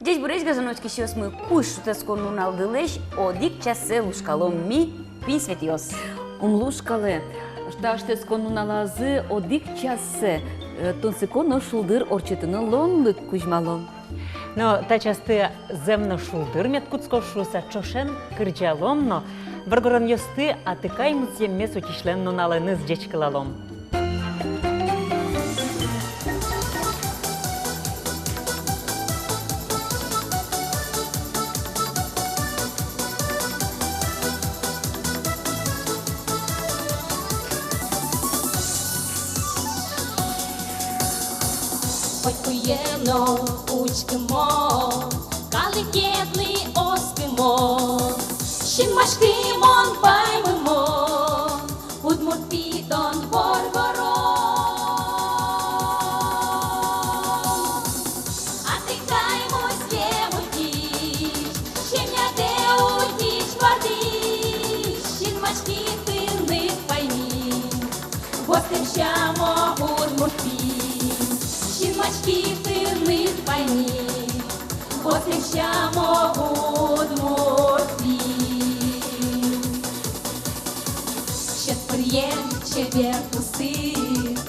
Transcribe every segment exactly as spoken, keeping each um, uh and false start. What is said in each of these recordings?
Ӟечбуресь, гажано учкисьёсмы! Кузь шутэтскон нуналдылэсь одӥг чассэ лушкалом ми, пинь светъёс. Ум лушкалэ, та шутэтскон нуналазы одӥг чассэ, э, тунсыко но шулдыр ортчытыны луонлык кузьмалом. Но та часты зэм но шулдыр мед кутскоз шуыса, ӵошен кырӟалом но воргоронъёсты атыкай музъеммес утисьлэн нуналэныз ӟечкылалом. Котькуе но учкымон, калыкезлы оскымон, синмаськымон, паймымон, удмурт пи тон воргорон. Атыкай музъем утись, семьядэ утись, вордӥсь, синмаськи тыныд, пайми. Востэм сямо, удмурт пи, синмаськи тыныд, пайми. Востэм сямо, удмурт пи. Сьӧд пыръем чебер пусыд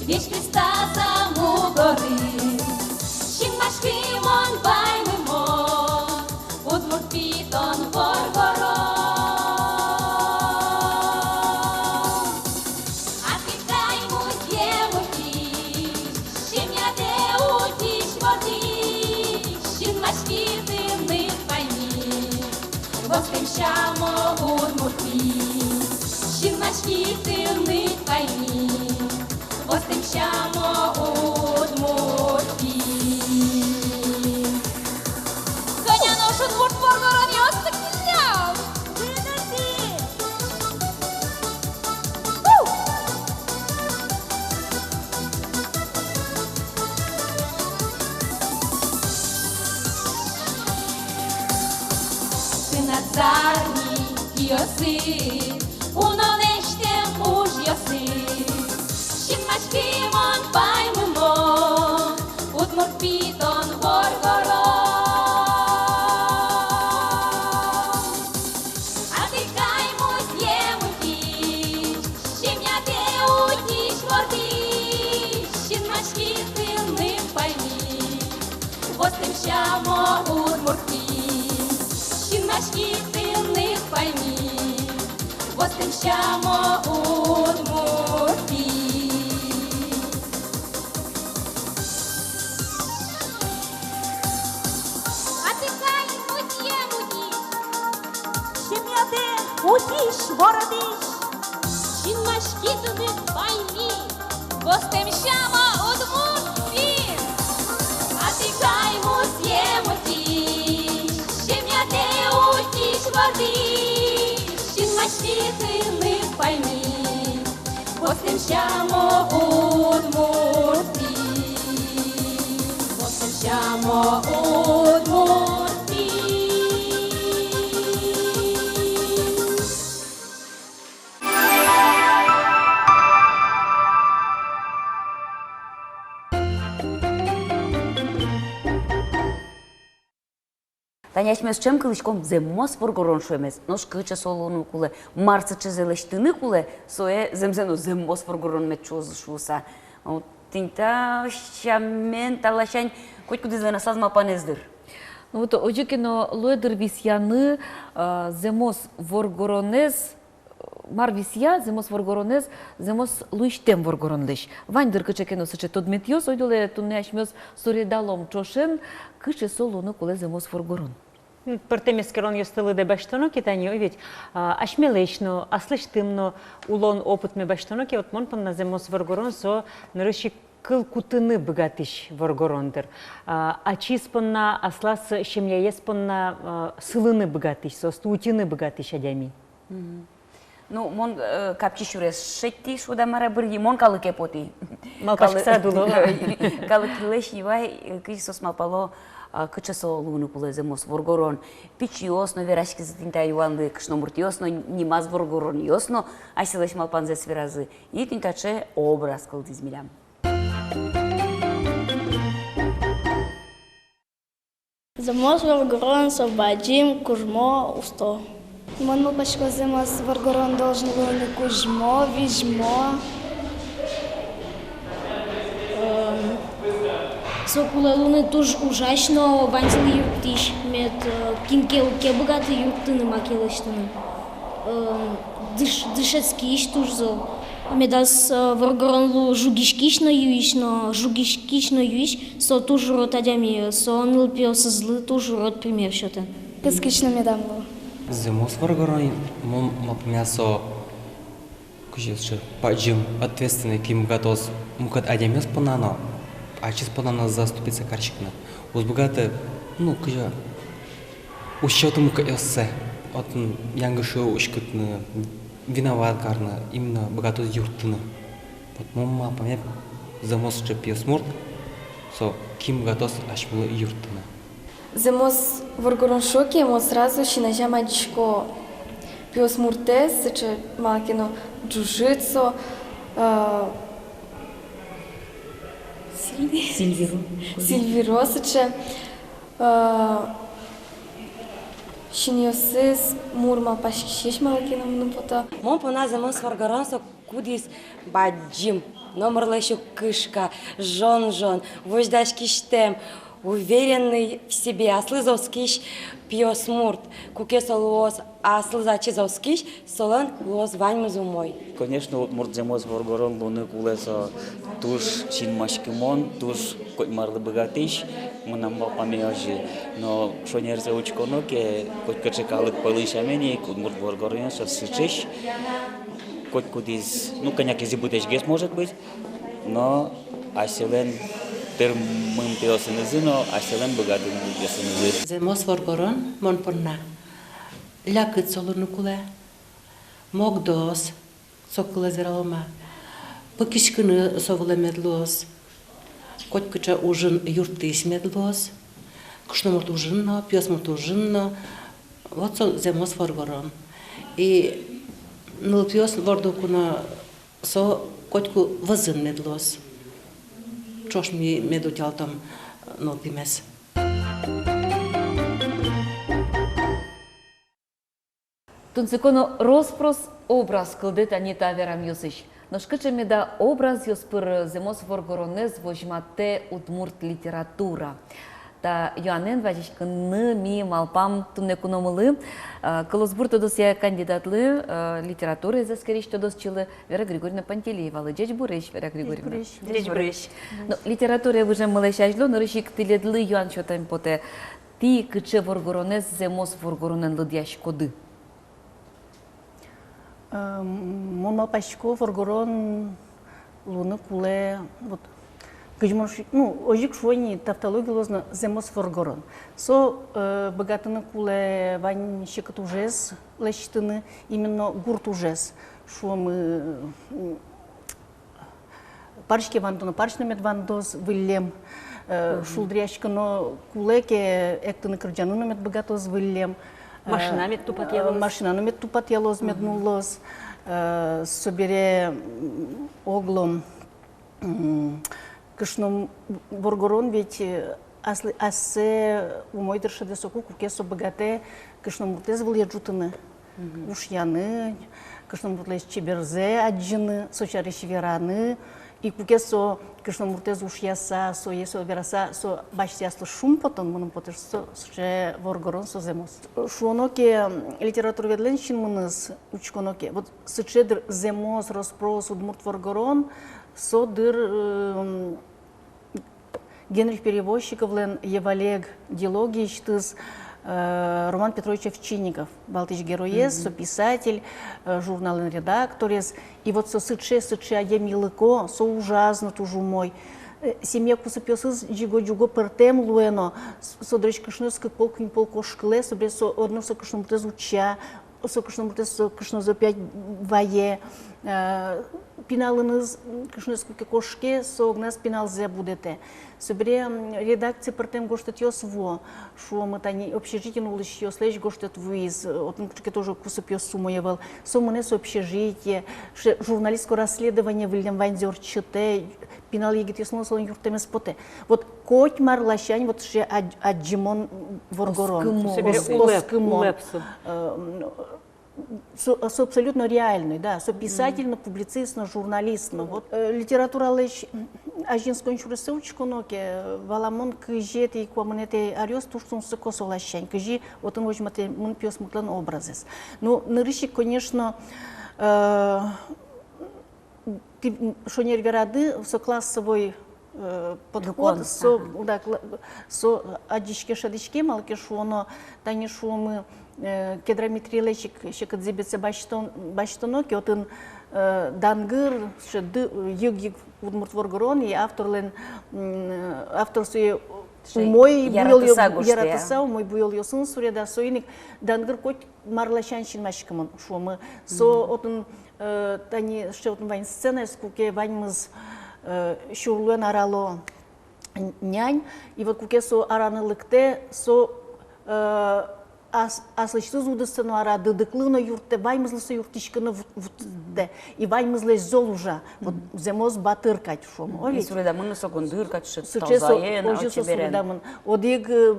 весь кристаза мугорын, синмаськымон, паймымон, удмурт пи тон воргорон. Атыкай музъем утись, семьядэ утись, вордӥсь, синмаськи тыныд, пайми. Востэм сямо, удмурт пи, синмаськи тыныд, пайми. Востэм сямо, удмурт пи. Кӧня нош удмурт воргоронъёс тӥ кыллям? Тынад зарни киосыд, уно лэсьтэм ужъёсыд, синмаськымон, паймымон, удмурт пи тон воргорон. Атыкай музъем утись, семьядэ утись, вордӥсь, синмаськи тыныд, пайми. Востэм сямо, удмурт пи, синмаськи тыныд, пайми. Востэм сямо, удмурт пи. Атыкай музъем утись, семьядэ утись, вордӥсь, синмаськи тыныд, пайми. Востэм сямо, удмурт пи. Атыкай музъем утись, семьядэ утись, вордӥсь, синмаськи тыныд, пайми. Востэм сямо, удмурт пи. Востэм сямо, удмурт пи. Тани асьмеос ӵем кылӥськом зэмос воргорон шуэмез. Нош кыӵе со луыны кулэ, мар сыӵезэ лэсьтыны кулэ, сое зэмзэ но зэмос воргорон мед шуозы шуыса. О, тӥни та сямен та ласянь котькудӥзлэн аслаз малпанэз, дыр. Ну вот, озьы ке но луэ, дыр, висъяны, а, зэмос воргоронэз, мар висъя зэмос воргоронэз зэмос луисьтэм воргоронлэсь. Вань, дыр, кыӵе ке но сыӵе тодметъёс, ойдолэ туннэ асьмеос суредалом ӵошен, кыӵе со луыны кулэ зэмос воргорон. М, пӧртэм эскеронъёсты лыдэ басьтоно ке, тани, ой, ведь, а, асьмелэсь но, аслэсьтым но улон опытме басьтоно ке, вот мон понна зэмос воргорон со нырысь ик кыл кутыны быгатӥсь воргорон, дыр. А, ачиз понна, аслаз семьяез понна, а, сылыны быгатӥсь, соосты утьыны быгатӥсь адями. Мгм. Ну, мон, э, капчи сюрес шедьтӥ, шуод-а, мар-а, бырйи, мон калыке потӥ. Малпаськыса дуло. Калы-, калыклэсь юай, э, кызьы соос малпало, а, кыӵе со луыны кулэ зэмос воргорон. Пичиос но вераськизы тӥни та юанлы, кышномуртъёс но, нимаз воргоронъёс но асьсэлэсь малпанзэс веразы. И тӥни таӵе образ кылдӥз милям. Зэмос воргорон со бадӟым, кужмо, усто. Мон малпасько, зэмос воргорон должен луыны кужмо, визьмо. Эм, со кулэ луыны туж ужась но ваньзылы юрттӥсь, мед, э, кин ке уг ке быгаты юрттыны, маке лэсьтыны. Эм, дыш-, дышетскись туж зол. Медаз, э, воргорон луы жугиськись но юись, но жугиськись но юись, со туж урод адями, со нылпиосызлы туж урод пример сётэ. Кыскись но медам луы. Зэмос воргорон, мон малпамъя, со кызьы ке бадӟым, ответственный, кин быгатоз мукет адямиос понна но, ачиз понна но заступиться кариськыны. Уз быгаты, ну, кызьы, уз сёты мукетъёссэ, отын янгыше уськытыны, виноват карыны, именно быгатоз юрттыны. Вот мон малпамъя, зэмос сыӵе пиосмурт, со кин быгатоз асьмелы юрттыны. Зэмос воргорон шуо ке, мон сразу син азям адӟисько пиосмуртэз, сыӵе малы ке но ӝужыт со, э, сильный. Сильвиро. Сильвиро сыӵе, э, синъёсыз мур малпаськисесь малы ке но мыным потэ. Мон понна зэмос воргорон со кудӥз бадӟым, номырлэсь уг кышка, жон-жон, возьдаськисьтэм, уверенный в себе, аслыз оскись пиосмурт, куке со луоз аслыз ачиз оскись, солэн луоз ваньмыз умой. Конечно, удмурт зэмос воргорон луыны кулэ со туж синмаськымон, туж котьмарлы быгатӥсь, мынам малпамея озьы. Но шонерзэ учконо ке, котькыӵе калык пӧлын сямен ик, удмурт воргоронъёс сыӵесь, котькудӥз, ну, кӧня ке зӥбытэсьгес, может быть, но асьсэлэн тырмымтэосынызы но, асьсэлэн быгатымтэосынызы. Зэмос воргорон мон понна лякыт со луыны кулэ, могдос, со кылэз вералом-а, пыкиськыны со вылэ мед луоз, котькыӵе ужын юрттӥсь мед луоз, кышномурт ужын но, пиосмурт ужын но, вот со зэмос воргорон. И нылпиос вордыку но со котьку вӧзын мед луоз. Ӵош ми мед утялтом нылпимес. Тунсыко но рос-прос образ кылдэ тани та верамъёсысь. Нош кыӵе меда образъёс пыр зэмос воргоронэз возьматэ удмурт литература? Та юанэн вазиськыны ми малпам туннэ куномылы, э, кылосбур тодосъя кандидатлы, э, литератураез эскерись тодосчилы Вера Григорьевна Пантелеевалы. Ӟечбуресь, Вера Григорьевна. Ӟечбуресь. Ӟечбуресь. Но, литературае выжеммылэсь азьло нырысь ик тӥледлы юан сётэм потэ. Тӥ кыӵе воргоронэз зэмос воргоронэн лыдъяськоды? Э, мон малпасько, воргорон луыны кулэ, вот, кызьы мон шу-, ну, озьы ик шуо ни, тавтология луоз но, зэмос воргорон. Со, э, быгатыны кулэ вань секыт ужез лэсьтыны, именно гурт ужез. Шуомы, м, парсь ке вандоно, парсь но мед вандоз выллем, э, шулдыръяськоно кулэ ке, эктыны-кырӟаны но мед быгатоз выллем. Э, машина мед тупатъялоз. Машина но мед тупатъялоз, мед нуллоз. Э, собере, м, оглом, м, кышно воргорон ведь, э, аслы, ассэ умой тыршыны соку, куке со быгатэ кышномуртэз вылэ ӝутыны. Ушъяны, кышномуртлэсь чеберзэ адӟыны, со сярысь вераны. И куке со кышномуртэз ушъяса, сое со вераса, со басьтэ аслыз шумпотон, мыным потэ, со сыӵе воргорон со зэмос. Шуоно ке, литературоведлэн синмыныз учконо ке, вот сыӵе, дыр, зэмос рос-прос удмурт воргорон, со, дыр, м, Генрих Перевозчиковлэн «Йӧвалег» дилогиысьтыз, э, Роман Петрович Овчинников, валтӥсь героез, со писатель, э, журналын редакторез. И вот со сыӵе, сыӵе адямилыко, со ужаз но туж умой. Э, семья кусыпъёсыз ӟиго-ӟуго пӧртэм луэ но, с-, со дырысь кышноез кык пол, куинь пол кошкылэ, собере со одно со кышномуртэз утча, со кышномуртэз, со кышноез опять вае, э, пиналыныз кышноез куке кошке, со огназ пиналзэ будэтэ. Собере, м, редакцие пӧртэм гожтэтъёс вуо, шуомы, тани общежитиын улӥсьёслэсь гожтэт вуиз, э, отын кыӵе ке тоже кусыпъёс умой ӧвӧл. Со мынэ со общежитие, ше-, журналистское расследование выллем ваньзэ ортчытэ, пинал егитъёслэн солэн юрттэмез потэ. Вот котьмар ласянь вот сыӵе ад-, адӟымон воргорон. Оскымон. Собере Ос-, улэп, оскымон. Улэп со. Э, м, со, со абсолютно реальный, да, со писатель но, публицист но, журналист но. Вот, э, литературалэсь азинскон сюрессэ учконо ке, валамон, кызетӥ, куамынэтӥ аръёс туж тунсыко со ласянь, кызьы отын возьматэмын пиосмуртлэн образэз. Ну, нырысь ик, конечно, э, тӥ, м, шонер верады, со классовой, э, подход, люкон, со, ага, да, кла-, со адӟиське, шӧдӥське, малы ке шуоно, тани шуомы, э, Кедра Митрейлэсь ик секыт зӥбетсэ басьтон-, басьтоно ке, отын, э, дангыр, сыӵе ды-, йыг-йыг удмурт воргорон, и авторлэн, м, автор сое умой буёл-, яратыса гожтэ, яратыса, умой буёлъёсын суреда, соин ик дангыр коть мар ласянь синмаськымон, шуомы. Со отын, э, тани сыӵе отын вань сценаез, куке ваньмыз, э, сюрлэн арало н-, нянь, и вот куке со араны лыктэ, со, э, ас-, аслэсьтыз удысэ но ара, дыдыклы но юрттэ, ваньмызлы со юрттӥськыны вут-, вуттэ, и ваньмызлэсь зол ужа. Вот зэмос батыр кадь, шуомы. Ой, и ведь суредамын со гондыр кадь, сыӵе со, тазаен, озьы со чеберен суредамын. Одӥг, э,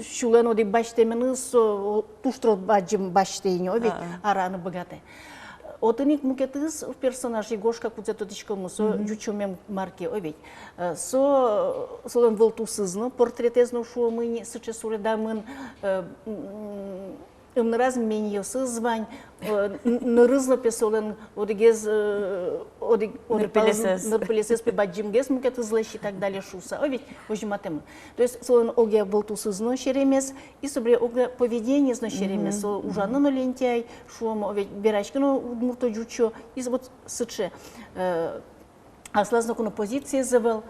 сюлэн одӥг басьтэменыз со, о, туж трос бадӟым басьтэ ини, о, ведь, а-а, араны быгатэ. Отын ик мукетыз персонаж, Егошка, кудзэ тодӥськомы, со ӟучомем мар ке, о, ведь. Э, со, солэн вылтусыз но, портретэз но, шуомы ини, сыӵе суредамын, э, м, ымныраз меньёсыз вань, э, н-, нырыз но, пе, солэн одӥгез, э, одӥг, одӥг палыз нырпелесэз, нырпелесэз, пе, бадӟымгес мукетызлэсь и так далее шуыса. О, ведь, возьматэмын. То есть солэн огъя вылтусыз но серемес, и собере огъя поведениез но серемес. Со ужаны но лентяй, шуомы, о, ведь, вераськыны но удмурто, ӟучо, и вот сыӵе, э, аслаз ноку но позициез ӧвӧл,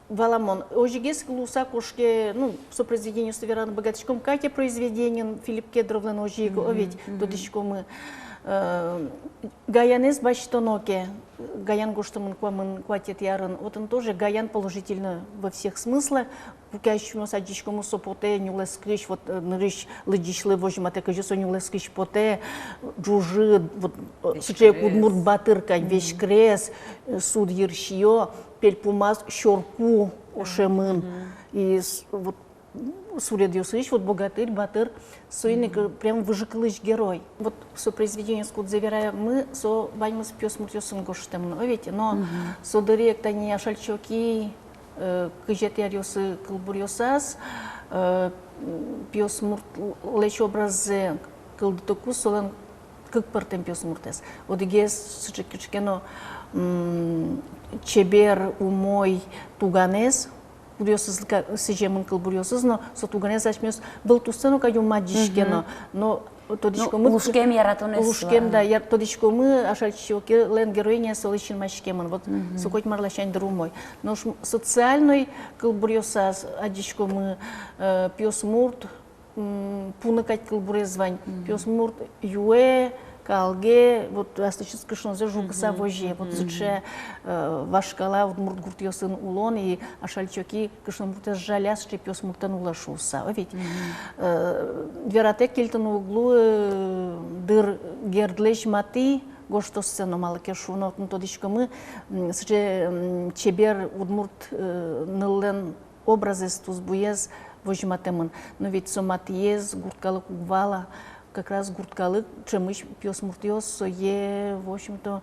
валамон. Озьыгес луыса кошке, ну, со произведениосты вераны быгатӥськом, Катя произведениен, Филипп Кедровлэн, озьы ик, о, ведь, тодӥськомы. Э, Гаянэз басьтоно ке, Гаян гожтэмын куамын куатетӥ арын, отын тоже Гаян положительно во всех смыслах, куке асьмеос адӟиськомы, со потэ нюлэскысь, вот, э, нырысь лыдӟисьлы возьматэ, кызьы со нюлэскысь потэ, ӝужыт, вот, э, сыӵе ик удмурт батыр кадь, веськрес, э, суд йырсиё, пельпумаз сьӧрпу ошемын. И с-, вот, м, суредъёсысь, вот, богатырь, батыр, соин ик, э, прям выжыкылысь герой. Вот со произведениос, кудзэ верамы, со ваньмыз пиосмуртъёсын гожтэмын, о, ведь, но со дыре ик тани Ашальчи Оки, э, кызетӥ аръёсы кылбуръёсаз, э, м, пиосмуртлэсь образзэ кылдытыку, солэн кык пӧртэм пиосмуртэз. Одӥгез сыӵе кыӵе ке но, м, чебер, умой туганэз, кудъёсыз ка-, сӥземын кылбуръёсыз, но со туганэз асьмеос вылтуссэ но кадь ум адӟиське но, но тодӥськомы, ну, лушкем яратонэз, лушкем, да, яр-, тодӥськомы, Ашальчи Окилэн героиняез солы синмаськемын. Вот со котьмар ласянь, дыр, умой. Нош м-, социальной кылбуръёсаз адӟиськомы, э, пиосмурт, м, пуны кадь кылбурез вань. Пиосмурт юэ, калге, вот аслэсьтыз кышнозэ жугыса возе. Вот сыӵе, э, вашкала удмурт гуртъёсын улон, и Ашальчи Оки кышномуртэз жаляз сыӵе пиосмуртэн улэ шуыса, о ведь. Э, вератэк кельтыны уг луы, э, дыр, Гердлэсь Мати гожтоссэ но, малы ке шуоно, отын тодӥськомы, м, сыӵе, м, чебер удмурт, э, ныллэн образэз, тусбуез возьматэмын. Но ведь со Матиез гурт калык уг вала, как раз гурт калык, ӵемысь пиосмуртъёс сое, в общем-то,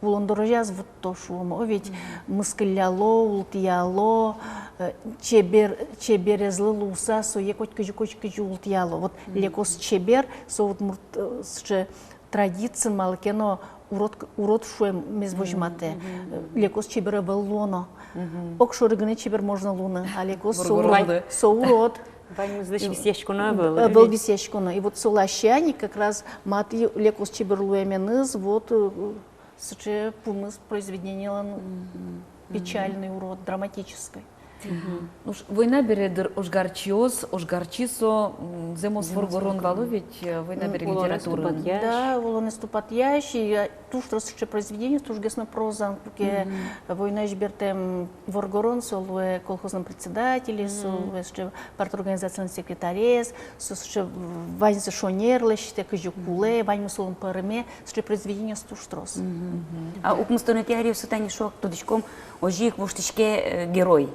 улон дорозяз вутто, шуом, о ведь, мыскылляло, ултӥяло, э, чебер, чеберезлы луыса сое котькызьы, котькызьы ултӥяло. Вот лекос чебер, со удмурт, э, сыӵе традициын, малы ке но урод, урод шуэмез возьматэ. Лекос чебер ӧвӧл луоно. Огшоры гинэ чебер можно луыны, а лекос со урод, со урод. Ваньмызлэсь висъяськоно ӧвӧл. Ӧвӧл висъяськоно. И вот со ласянь ик как раз Мати лекос чебер луэменыз, вот, э, сыӵе пумыз произведениелэн печальный, урод, драматической. Нош война бере, дыр, ожгарчиос, ожгарчи со, м, Зэмос воргорон вал-а ведь, э, война бере литератураын? Да, улонэз тупатъясь, и, э, туж трос сыӵе произведениос, тужгес но прозаын, куке войнаысь бертэм воргорон, со луэ колхозлэн председателез, со луэ сыӵе парторганизациялэн секретарез, со сыӵе ваньзэ шонер лэсьтэ, кызьы кулэ, ваньмыз солэн пӧрме, сыӵе произведениос туж трос. А укмыстонэтӥ аръёсы, тани шуак, тодӥськом, озьы ик воштӥське, э, герой.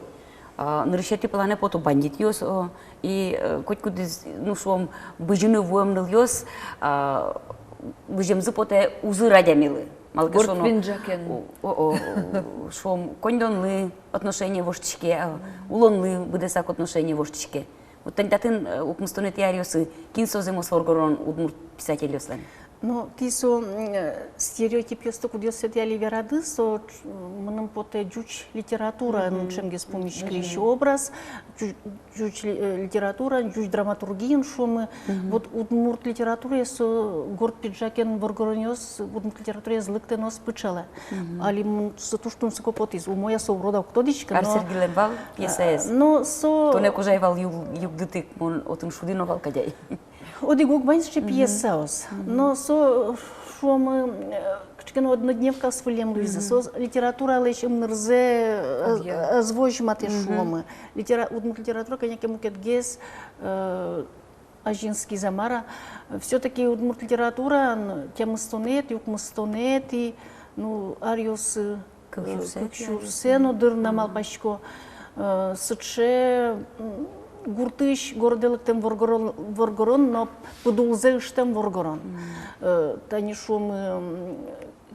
А, нырысетӥ планэ пото бандитъёс, о, и, э, котькудӥз, ну, шуом, бызьыны вуэм нылъёс, а, бызьемзы потэ узыр адямилы. Малы ке шуоно, о, о, о, шуом, коньдонлы отношение воштӥське, а, улонлы быдэсак отношение воштӥське. Вот тани татын, э, укмыстонэтӥ аръёсы кин со зэмос воргорон удмурт писательёслэн? Ну, тӥ со, м, э, стереотипъёсты, кудъёссэ тӥ али верады, со, м, мыным потэ, ӟуч литератураын ӵемгес пумиськылӥсь образ, ӟу-, ӟуч ли-, э, литератураын, ӟуч драматургиын, шуомы. Вот удмурт литератураез со горд пиджакен воргоронъёс удмурт литератураез лыктэ но ӧз пыӵалэ. Али мон со туж тунсыко потӥз, умой-а со, урод-а, уг тодӥськы, но... Ар Сергилэн вал пьесаез? Э, но со... Туннэ кужай вал юг-, югдытык, мон отын шудӥ но вал кадь ай. Одӥг-ог вань сыӵе пьесаос. Но со, шуомы, э, кыӵе ке но однодневкаос вылэм луизы. Со литературалэсь ымнырзэ, э, ӧз возьматэ, шуомы. Литера-, удмурт литература кӧня ке мукетгес, э, азинскиз-а, мар-а. Всё-таки удмурт литератураын тямыстонэтӥ, укмыстонэтӥ, ну, аръёсы, кык сюрсэ, э, кык сюрсэ но дыр на, малпасько, э, сыӵе, м, гуртысь городэ лыктэм воргорон, воргорон, но пыдулзэ ыштэм воргорон. Э, тани шуомы, м,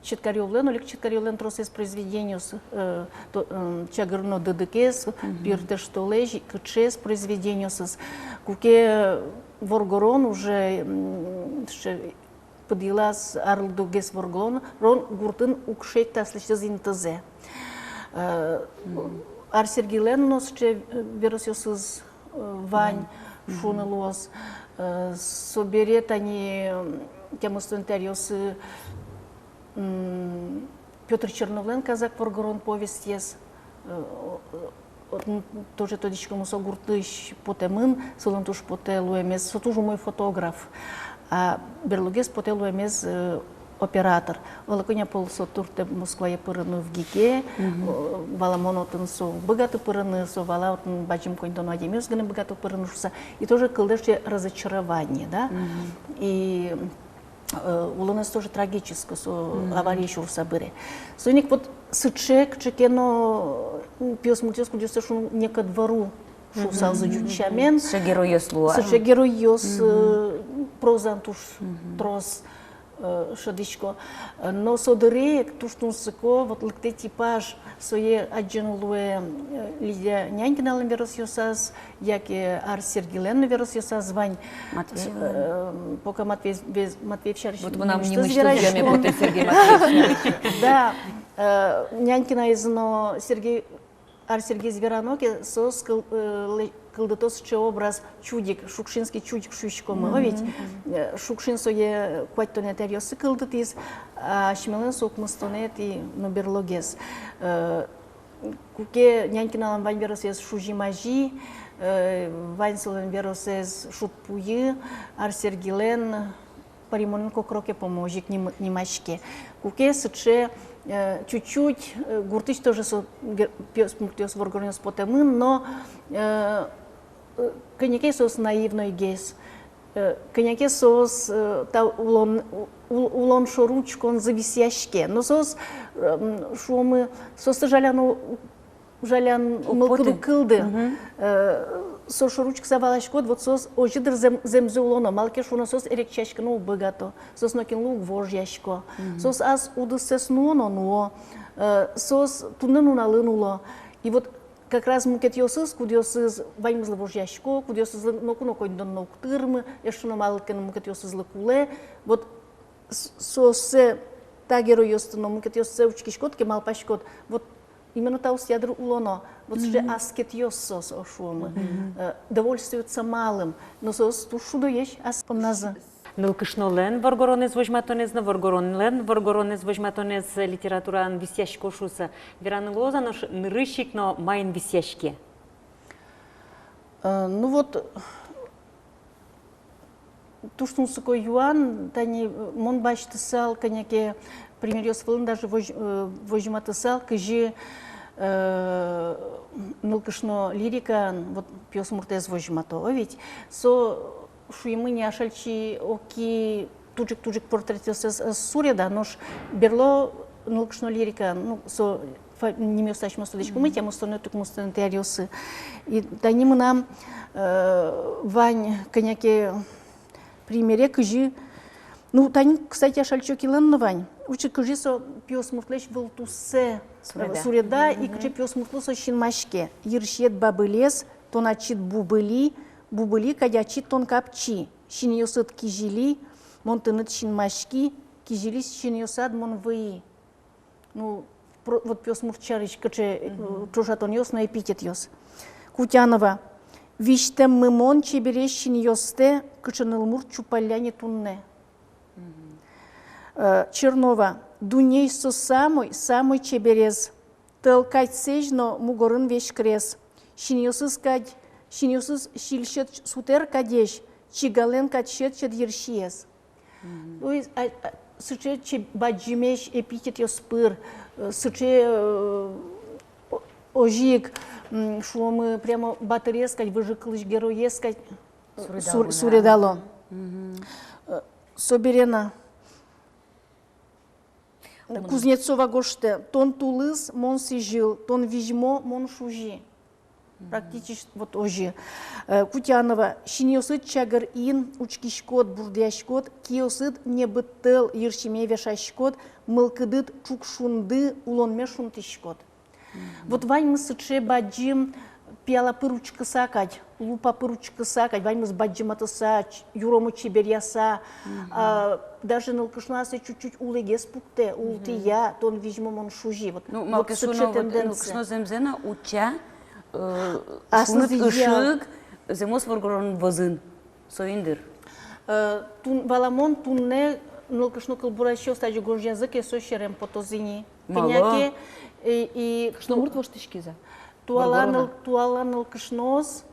Четкарёвлэн, Олег Четкарёвлэн тросэз произведениос, э, то, м, «Чагыр но дыдыкез», «Пиртэш толэзь», кыӵеез произведениосыз. Куке воргорон уже, м, сыӵе пыд йылаз арлыдогес воргорон, рон гуртын уг шедьты аслэсьтыз интызэ. Э, Ар Сергилэн но сыӵе, э, веросъёсыз, э, вань, шуыны луоз. Э, собере тани, м, тямыстонэтӥ аръёсы, м, Пётр Черновлэн «Казак воргорон» повестез, э, о-, о-, отын тоже тодӥськомы, со гуртысь потэмын, солэн туж потэ луэмез, со туж умой фотограф. А берлогес потэ луэмез, э, оператор. Оло кӧня пол со туртэ Москвае пырыны ВГИКе, э, валамон, отын со уг быгаты пырыны, со вала, отын бадӟым коньдоно адямиос гинэ быгато пырыны шуса. И тоже кылдэ сыӵе разочарование, да? И, э, улонэз тоже трагической, со аварие сюрыса быре. Соин ик вот сыӵе кыӵе ке но, м, пиосмуртъёс, кудъёссэ, шуом, не ко двору шусалзы ӟуч сямен. Сыӵе геройёс луо. Сыӵе геройёс, э, прозаын туж трос, э, шӧдӥсько. Э, но со дыре ик туж тунсыко, вот лыктэ типаж, сое адӟыны луэ, э, Лидия Нянькиналэн веросъёсаз, яке Ар Сергилэн но веросъёсаз вань. Матвеевлэн. Э, пока Матвей, вез-, Матвеев сярысь... Вот мынам нимысьтыз вераськом. Сергей Матвеевич. Да. Э, Нянькинаез но Сергей Ар Сергиез верано ке, соос кыл-, э, лы-, кылдыто сыӵе образ, чудик, шукшинский чудик шуиськомы, о ведь? Э, Шукшин сое куатьтонэтӥ аръёсы кылдытӥз, а асьмелэн со укмыстонэтӥ но берлогес. Э, куке Нянькиналэн вань веросэз «Шузи-мази», э, вань солэн веросэз «Шудпуйы», Ар Сергилэн «Паримонэн кокроке», по-моему, озьы ик ним-, нимаське. Куке сыӵе, э, чуть-чуть, э, гуртысь тоже со гер-, пиосмуртъёс, воргоронъёс потэмын, но, э, э, кӧня ке соос наивнойгес, э, кӧня ке соос, э, та улон, у-, у-, улон шоры учконзы висъяське. Но соос, э, м, шуомы, соосты жаляно у-, жалян мылкыд уг кылды. Э, со шоры учкыса валаськод, вот соос озьы дыр зэм-, зэмзэ улоно, малы ке шуоно, соос эрекчаськыны уг быгато, соос нокинлы уг вожъясько, соос ас удыссэс нуо но нуо, э, соос туннэ нуналын уло. И вот как раз мукетъёсыз, кудъёсыз ваньмызлы вожъясько, кудъёсызлы ноку но коньдон но уг тырмы, эшшо но малы ке но мукетъёсызлы кулэ, вот с-, сооссэ, та геройёсты но мукетъёссэ учкиськод ке, малпаськод, вот именно таосъя дыр улоно, вот сыӵе аскетъёс соос, о, шуомы, э, довольствуются малым, но соос туж шудоесь ас понназы. Нылкышнолэн воргоронэз возьматонэз но, воргоронлэн воргоронэз возьматонэз литератураын висъяське шуыса вераны луоз-а нош, нырысь ик но маин висъяське? Э, ну вот, Туж тунсыко юан, тани, э, мон басьтысал кӧня ке примеръёс вылын, даже возь-, э, возьматысал, кызьы, э, нылкышно лирикаын вот пиосмуртэз возьмато, о ведь. Со, шуимы ни, Ашальчи Оки туж ик, туж ик портретъёсыз, э, суреда, нош берло нылкышно лирикаын, ну, со фа-, нимъёсты асьмеос тодӥськомы, тямыстонэтӥ, укмыстонэтӥ аръёсы. И тани мынам, э, вань кӧня ке примере, кызьы, ну, тани, кстати, Ашальчи Окилэн но вань. Учкы, кызьы со пиосмуртлэсь вылтуссэ, э, суреда. Суреда, и кызьы пиосмуртлы со синмаське. Йырсиед бабылес, тон ачид бубыли, бубыли кадь ачид тон капчи. Синъёсыд кизили, мон тыныд синмаськи, кизили синъёсад мон выи. Ну, про-, вот пиосмурт сярысь кыӵе, э, ӵошатонъёс но эпитетъёс. Кутянова. Визьтэммы мон чебересь синъёстэ, кыӵе нылмурт чупалля ни туннэ. Э, Чернова. Дуннеысь со самой, самой чеберез. Тӧл кадь сэзь но мугорын веськрес. Синъёсыз кадь, синъёсыз сильсьӧд сутэр кадесь, чигалэн кадь сьӧд-сьӧд йырсиез. То есть, а, а, сыӵе че-, бадӟымесь эпитетъёс пыр, э, сыӵе, э, о-, озьы ик, м, шуомы, прямо батырез кадь, выжыкылысь героез кадь, э, сур-, суредало. Э, собере на. Кузнецова гожтэ: тон тулыс, мон сӥзьыл, тон визьмо, мон шузи. Практически вот озьы. Э, Кутянова. Синъёсыд чагыр ин, учкиськод, бурдъяськод, киосыд небыт тӧл йырсиме вешаськод, мылкыдыд ӵук шунды, улонме шунтӥськод. Вот ваньмыз сыӵе бадӟым, пияла пыр учкыса кадь, лупа пыр учкыса кадь, ваньмыз бадӟыматыса, ч-, юромо чеберъяса, а, даже нылкышно ассэ чуть-чуть улӥгес пуктэ, ултӥя, тон визьмо, мон шузи. Вот, ну, вот малы ке сыӵе шуоно, вот тенденция. Нылкышно зэмзэ но утча, э, аслыз шуныт ышык, зэмос воргорон вӧзын. Соин дыр. Э, тун-, валамон, туннэ нылкышно кылбурасьёс тазьы гожъязы ке, со серем потоз ини. Малы? Кӧня ке, э, и кышномурт воштӥськиз-а? Туала ныл-, туала нылкышноос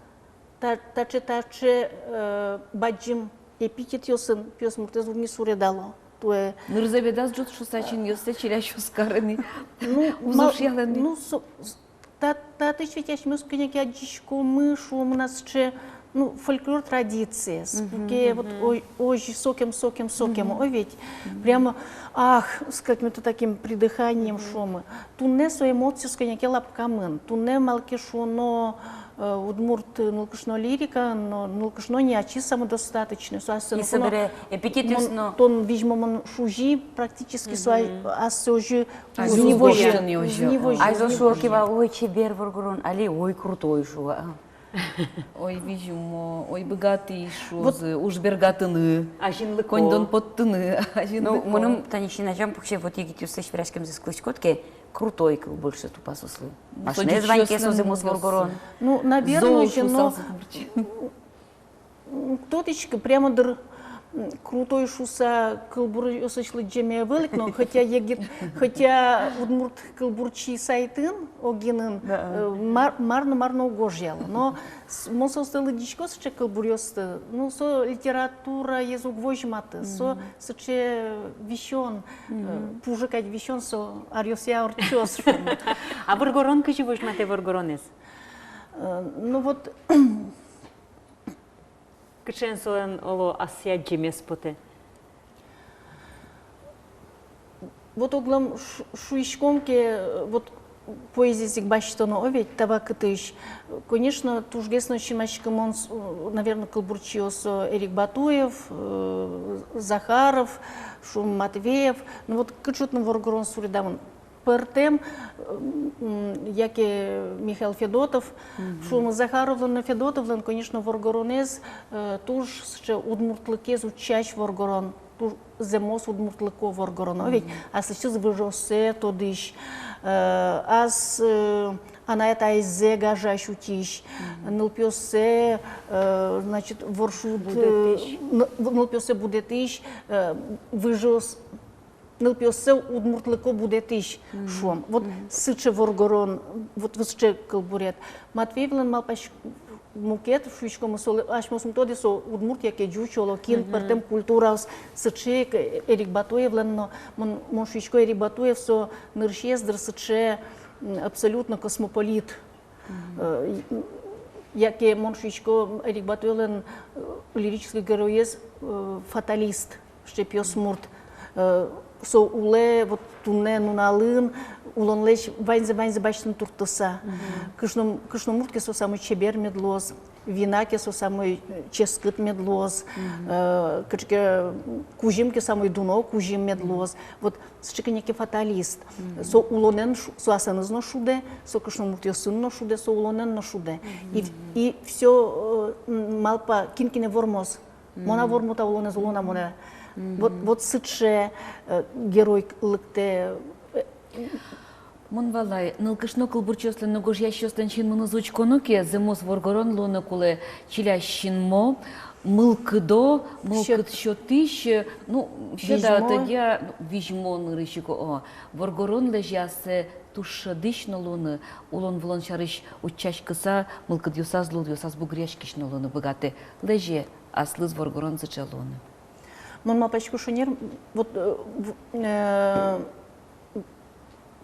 та-, таӵе, таӵе, э, бадӟым эпитетъёсын пиосмуртэз уг ни суредало. Туэ. Нырзэ медаз ӝут шуса, синъёссэ чилясьёс карыны. Ну, ма-, узыш яланы. Ну, со-, с-, та-, татысь ведь асьмеос кӧня ке адӟиськомы, шуомы на, сыӵе, ну, фольклор традициез. Мгм, куке вот, мгм. Ой, озьы сокем, сокем, сокем, мгм. Ой, ведь. Мгм. Прямо, ах, с каким-то таким придыханием, мгм. Шуомы. Туннэ со эмоциос кӧня ке лапкамын. Туннэ, малы ке шуоно, э, удмурт нылкышно лирика, но нылкышно ни ачиз самодостаточный, со ассэ но. И собере эпитетъёс но. Тон визьмо, мон шузи, практически со, мгм. Ай-, ассэ озьы. Ай, уз ни возьы, уз ни возьы. Ай, зол шуо ке вал: ой, чебер воргорон, али: ой, крутой, шуо, а. Ой, визьмо, ой, быгатӥсь, шуозы, вот. Уж бергатыны, азинлыко. Коньдон поттыны, азинлыко. Ну, мыным тани син азям пуксе, вот егитъёслэсь вераськемзэс кылӥськод ке, крутой кыл больше тупа соослы. Ну, машинаез вань ке, со зэмос воргорон. Ну, наверное, зол шуса но. М, тодӥсько, прямо дыр, м, крутой шуса кылбуръёсысь лыдӟеме ӧвӧл ик, но хотя егит, хотя удмурт кылбурчи сайтын, Огинын, да. Э, мар-, мар но, мар но уг гожъяло. Но с-, мон соосты лыдӟисько, сыӵе кылбуръёсты, ну, со литератураез уг возьматы, со, мгм. Сыӵе висён, э, мгм. Пужы кадь висён, со аръёсъя ортчоз, шуом. А воргорон кызьы возьматэ воргоронэз? Э, ну вот, кыӵеен солэн, оло, ассэ адӟемез потэ? Вот оглом шу-, шуиськом ке, вот поэзиез ик басьтоно, о, ведь, та вакытысь. Конечно, тужгес но синмаськымон, с-, наверно, кылбурчиос, э, Эрик Батуев, э, Захаров, шуом, Матвеев. Ну вот кыӵе отын воргорон суредамын. Пӧртэм, м, яке Михаил Федотов, мгм. Шуом, Захаровлэн но Федотовлэн, конечно, воргоронэз, э, туж сыӵе удмуртлыкез утчась воргорон, туж зэмос удмуртлыко воргорон, о, ведь, мгм. Аслэсьтыз выжыоссэ тодӥсь, э, ас, э, анай-атайзэ гажась, утись, мгм. Нылпиоссэ, э, значит, воршуд, э, будэтӥсь. Н-, нылпиоссэ будэтӥсь, э, выжыос, нылпиоссэ удмуртлыко будэтӥсь, мгм. Шуом. Вот, мгм. Сыӵе воргорон, вот, вот сыӵе кылбурет. Матвеевлэн, малпасько, Мукет, шуиськомы, со лы-, асьмеос ум тодэ, со удмурт яке ӟуч, оло кин, пӧртэм культураос. Сыӵе ик Эрик Батуевлэн но, мон, мон шуисько, Эрик Батуев со нырысез, дыр, сыӵе, м, абсолютно космополит. Э, и, м, яке мон шуисько, Эрик Батуевлэн, э, лирической героез, э, фаталист. Сыӵе пиосмурт, э, со улэ вот туннэ нуналын, улонлэсь ваньзэ, ваньзэ басьтыны турттыса. Кышном-, кышномурт ке, со самой чебер мед луоз, вина ке, со самой, э, ческыт мед луоз, э, кыӵе ке, м, кузьым ке, самой дуно кузьым мед луоз. Вот сыӵе кӧня ке фаталист. Со улонэн шу-, со асэныз но шудэ, со кышномуртъёсын но шудэ, со улонэн но шудэ. И, и всё, э, м, малпа, кин кинэ вормоз. Мон-а вормо та улонэз, улон-а монэ. Вот, вот сыӵе, э, герой лыктэ, э. Мон валай, нылкышно кылбурчиослэн но гожъясьёслэн синмынызы учконо ке, зэмос воргорон луыны кулэ чилясь синмо, мылкыдо, мылкыд сётӥсь, э, ну, сьӧда, визьмо. Тӧдьы-а, ну, визьмо нырысь ик, о, воргорон лэзе ассэ туж шӧдӥсь но луыны, улон-вылон сярысь утчаськыса, мылкыдъёсаз, лулъёсаз бугыръяськись но луыны быгатэ. Лэзе аслыз воргорон сыӵе луыны. Мон малпасько, шонер, вот, э, в-, э,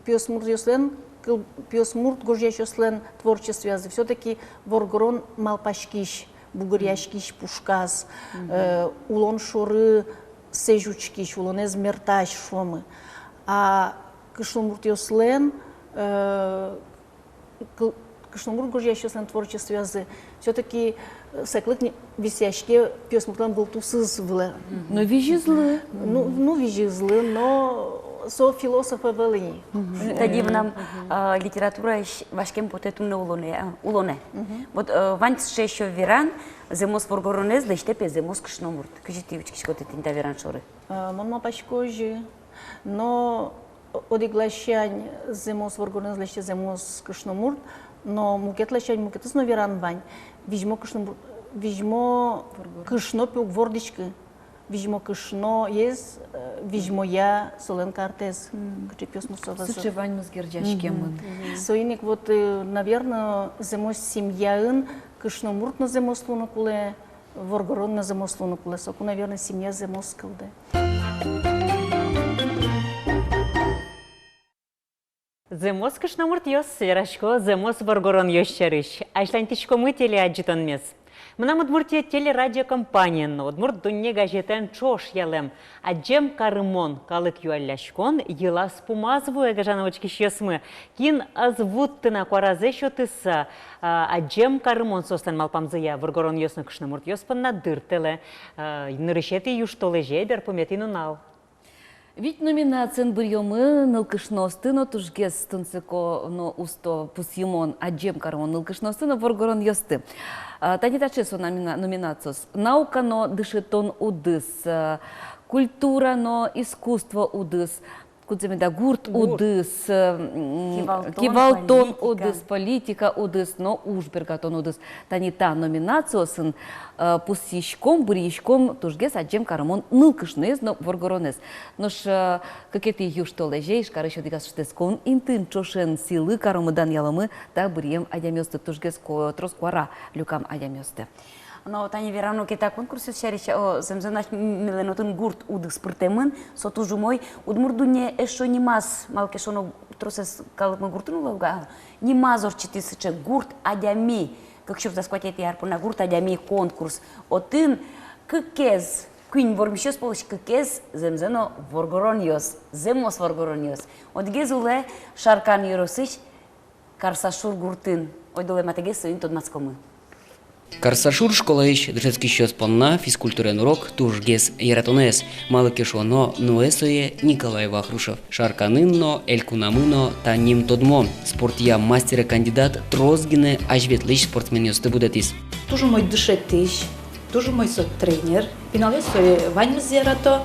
пиосмуртъёслэн, кыл-, пиосмурт гожъясьёслэн творчествоязы всё-таки воргорон малпаськись, бугыръяськись пушказ, э, улон шоры сэзь учкись, улонэз мертась, шуомы. А кышномуртъёслэн, э, кыл-, кышномурт гожъясьёслэн творчествоязы всё-таки, э, саклык ни-, висъяське пиосмуртлэн вылтусыз вылэ. Но визизлы. Ну, ну, визизлы, но со философ ӧвӧл ини. Тани мынам, а, литератураысь васькем потэ туннэ улонэ, а, улонэ. Вот, э, вань сыӵе ещё веран: зэмос воргоронэз лэсьтэ, пе, зэмос кышномурт. Кызьы тӥ учкиськоды тӥни та веран шоры? Э, мон малпасько озьы. Но одӥг ласянь зэмос воргоронэз лэсьтэ зэмос кышномурт, но мукет ласянь мукетыз но веран вань. Визьмо кышномурт, визьмо кышно, пе, уг вордӥськы. Визьмо кышноез, э, визьмоя солэн картэз. Кыӵе пиосмурт со вазь. Сыӵе ваньмыз герӟаськемын. Соин ик вот, э, наверно, зэмос семьяын кышномурт но зэмос луыны кулэ, воргорон но зэмос луыны кулэ, соку, наверно, семья зэмос кылдэ. Зэмос кышномуртъёс, верасько зэмос воргоронъёс сярысь. Азьланьтӥськомы телеадӟытонмес. «Мынам Удмуртие» телерадиокомпаниен но «Удмурт дунне» газетэн ӵош ялэм «Адӟем карымон» калык юалляськон йылаз-пумаз вуэ, гажано учкисьёсмы. Кин ӧз вутты на куаразэ сётыса, а, адӟем карымон соослэн малпамзыя воргоронъёс но кышномуртъёс понна дыртэлэ, а, нырысетӥ южтолэзе берпуметӥ нунал. Вить номинациын быръёмы нылкышноосты но тужгес тунсыко но усто пусйымон, адӟем карымон нылкышноосты но воргоронъёсты. А, тани таӵе со номина-, номинациос: наука но дышетон удыс, а, культура но искусство удыс, кудзэ меда, гурт удыс, э, м, кивалтон, кивалтон удыс, политика удыс но уж бергатон удыс. Тани та номинациосын, э, пусйиськом, быръиськом тужгес адӟем карымон нылкышноез но воргоронэз. Нош, э, кыкетӥ южтолэзе Ижкарысь одӥгаз шутэтскон интыын ӵошен сӥлы каромы, данъяломы та быръем адямиосты, тужгес ко-, трос куара люкам адямиосты. Но тани верано ке та конкурсъёс сярысь, о, зэмзэ но ась м-, милемын отын гурт удыс пыртэмын, со туж умой. «Удмурт дунне» эшшо нимаз, малы ке шуоно, тросэз калыкмы гуртын уло ук, а, нимаз ортчытӥз сыӵе «Гурт адями». Кык сюрс дас куатетӥ ар понна «Гурт адями» конкурс. Отын кыкез, куинь вормисьёс пӧлысь кыкез зэмзэ но воргоронъёс, зэмос воргоронъёс. Одӥгез улэ Шаркан ёросысь Карсашур гуртын. Ойдолэ матыгес соин тодматскомы. Карсашур школаысь дышетскисьёс понна физкультураен урок тужгес яратонэз. Малы ке шуоно, нуэ сое Николай Вахрушев. Шарканын но, элькунамы но та ним тодмо. Спортъя мастере кандидат трос гинэ азьветлӥсь спортсменъёсты будэтӥз. Туж умой дышетӥсь, туж умой со тренер. Пиналъёс сое ваньмыз ярато.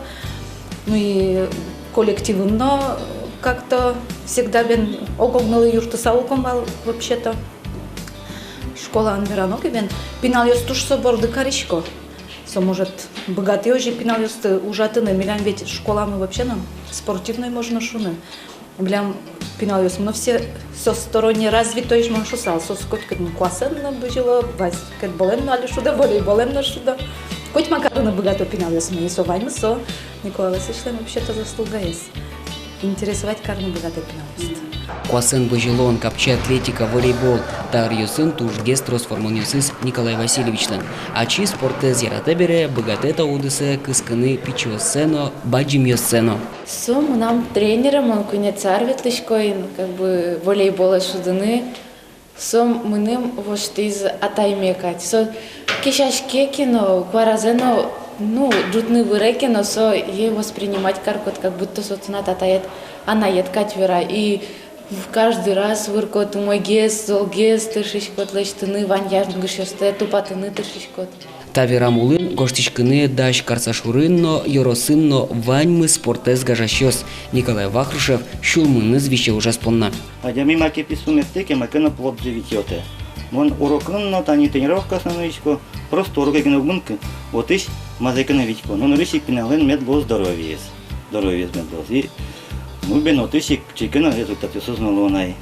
Ну и коллективын но как-то всегда бен ог-огмылы юрттыса улком вал вообще-то. Школаын верано ке бен, пиналъёс туж со борды карисько. Со, может, быгатэ озьы пиналъёсты ужатыны, милям ведь школамы вообще но спортивной, можно шуыны. Милям пиналъёсмы но все всесторонне развитоесь, мон шуысал, соос котькытын куасэн но бызьыло, баскетболэн но али шудо, волейболэн но шудо. Котьма карыны быгато пиналъёсмы, и со ваньмыз со Николай Васильевичлэн вообще-то заслугаез. Интересовать карыны быгато пиналъёсты. Куасэн бызьылон, капчи атлетика, волейбол — та ӧръёсын тужгес трос вормонъёсыз Николай Васильевичлэн. Ачиз спортэз яратэ бере, быгатэ та удысэ кыскыны пичиоссэ но, бадӟымъёссэ но. Со мынам тренеры, мон куинетӥ ар ветлӥсько ини, как бы, волейболэ шудыны. Со мыным воштӥз атайме кадь. Со кесяське ке но, куаразэ но, ну, ӝутыны выре ке но, сое воспринимать кариськод, как будто со тынад атаед, анаед кадь вера. И каждый раз выркод, умойгес, золгес тыршиськод лэсьтыны, вань янгышъёстэ тупатыны тыршиськод. Та верам улын гожтӥськыны дась Карсашурын но, ёросын но ваньмыз спортэз гажасьёс. Николай Вахрушев сюлмыныз висе ужез понна. Адями маке писпу мертэ ке, маке но плодзэ витётэ. Мон урокын но, тани тренировкаосын но нуисько, просто урокэ гинэ уг мынӥськы, отысь мазэ ке но витько. Но нырысь ик пиналлэн мед луоз здоровьеез. Здоровьеез мед луоз. И, ну, бен, отысь ик кыӵе ке но результатъёсыз но луо на ай.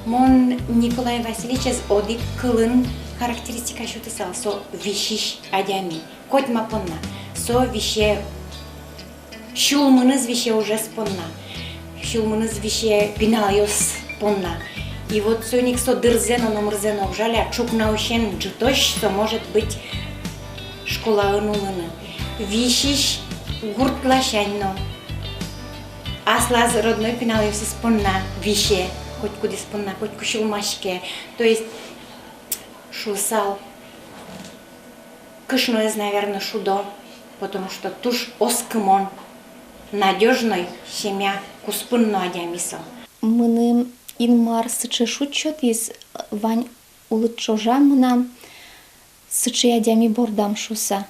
Мон Николай Васильевичез одӥг кылын характеристика сётысал: со висись адями. Котьма понна. Со висе, сюлмыныз висе ужез понна, сюлмыныз висе пиналъёс понна. И вот соин ик со дырзэ но, номырзэ но уг жаля, ӵукнаысен ӝытозь со может быть школаын улыны. Висись гурт ласянь но. Аслаз родной пиналъёсыз понна висе, котькудӥз понна, котьку сюлмаське. То есть, шуысал, кышноез, наверно, шудо, потому что туж оскымон, надёжной семья куспын но адями со. Мыным Инмар сыӵе шуд сётӥз, вань улыт ӵоже мынам сыӵе адями бордам шуыса.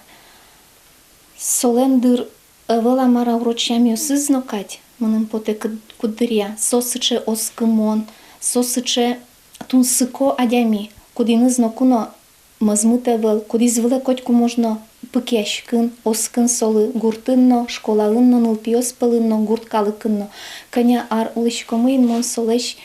Солэн, дыр, ӧвӧл-а мар-а урод сямъёсыз но кадь, мыным потэ куд-, куддыръя. Со сыӵе оскымон, со сыӵе тунсыко адями, кудӥныз ноку но мӧзмыт ӧвӧл, кудӥз вылэ котьку можно пыкъяськыны, оскыны солы гуртын но, школаын но, нылпиос пӧлын но, гурт калыкын но. Кӧня ар улӥськомы ини, мон солэсь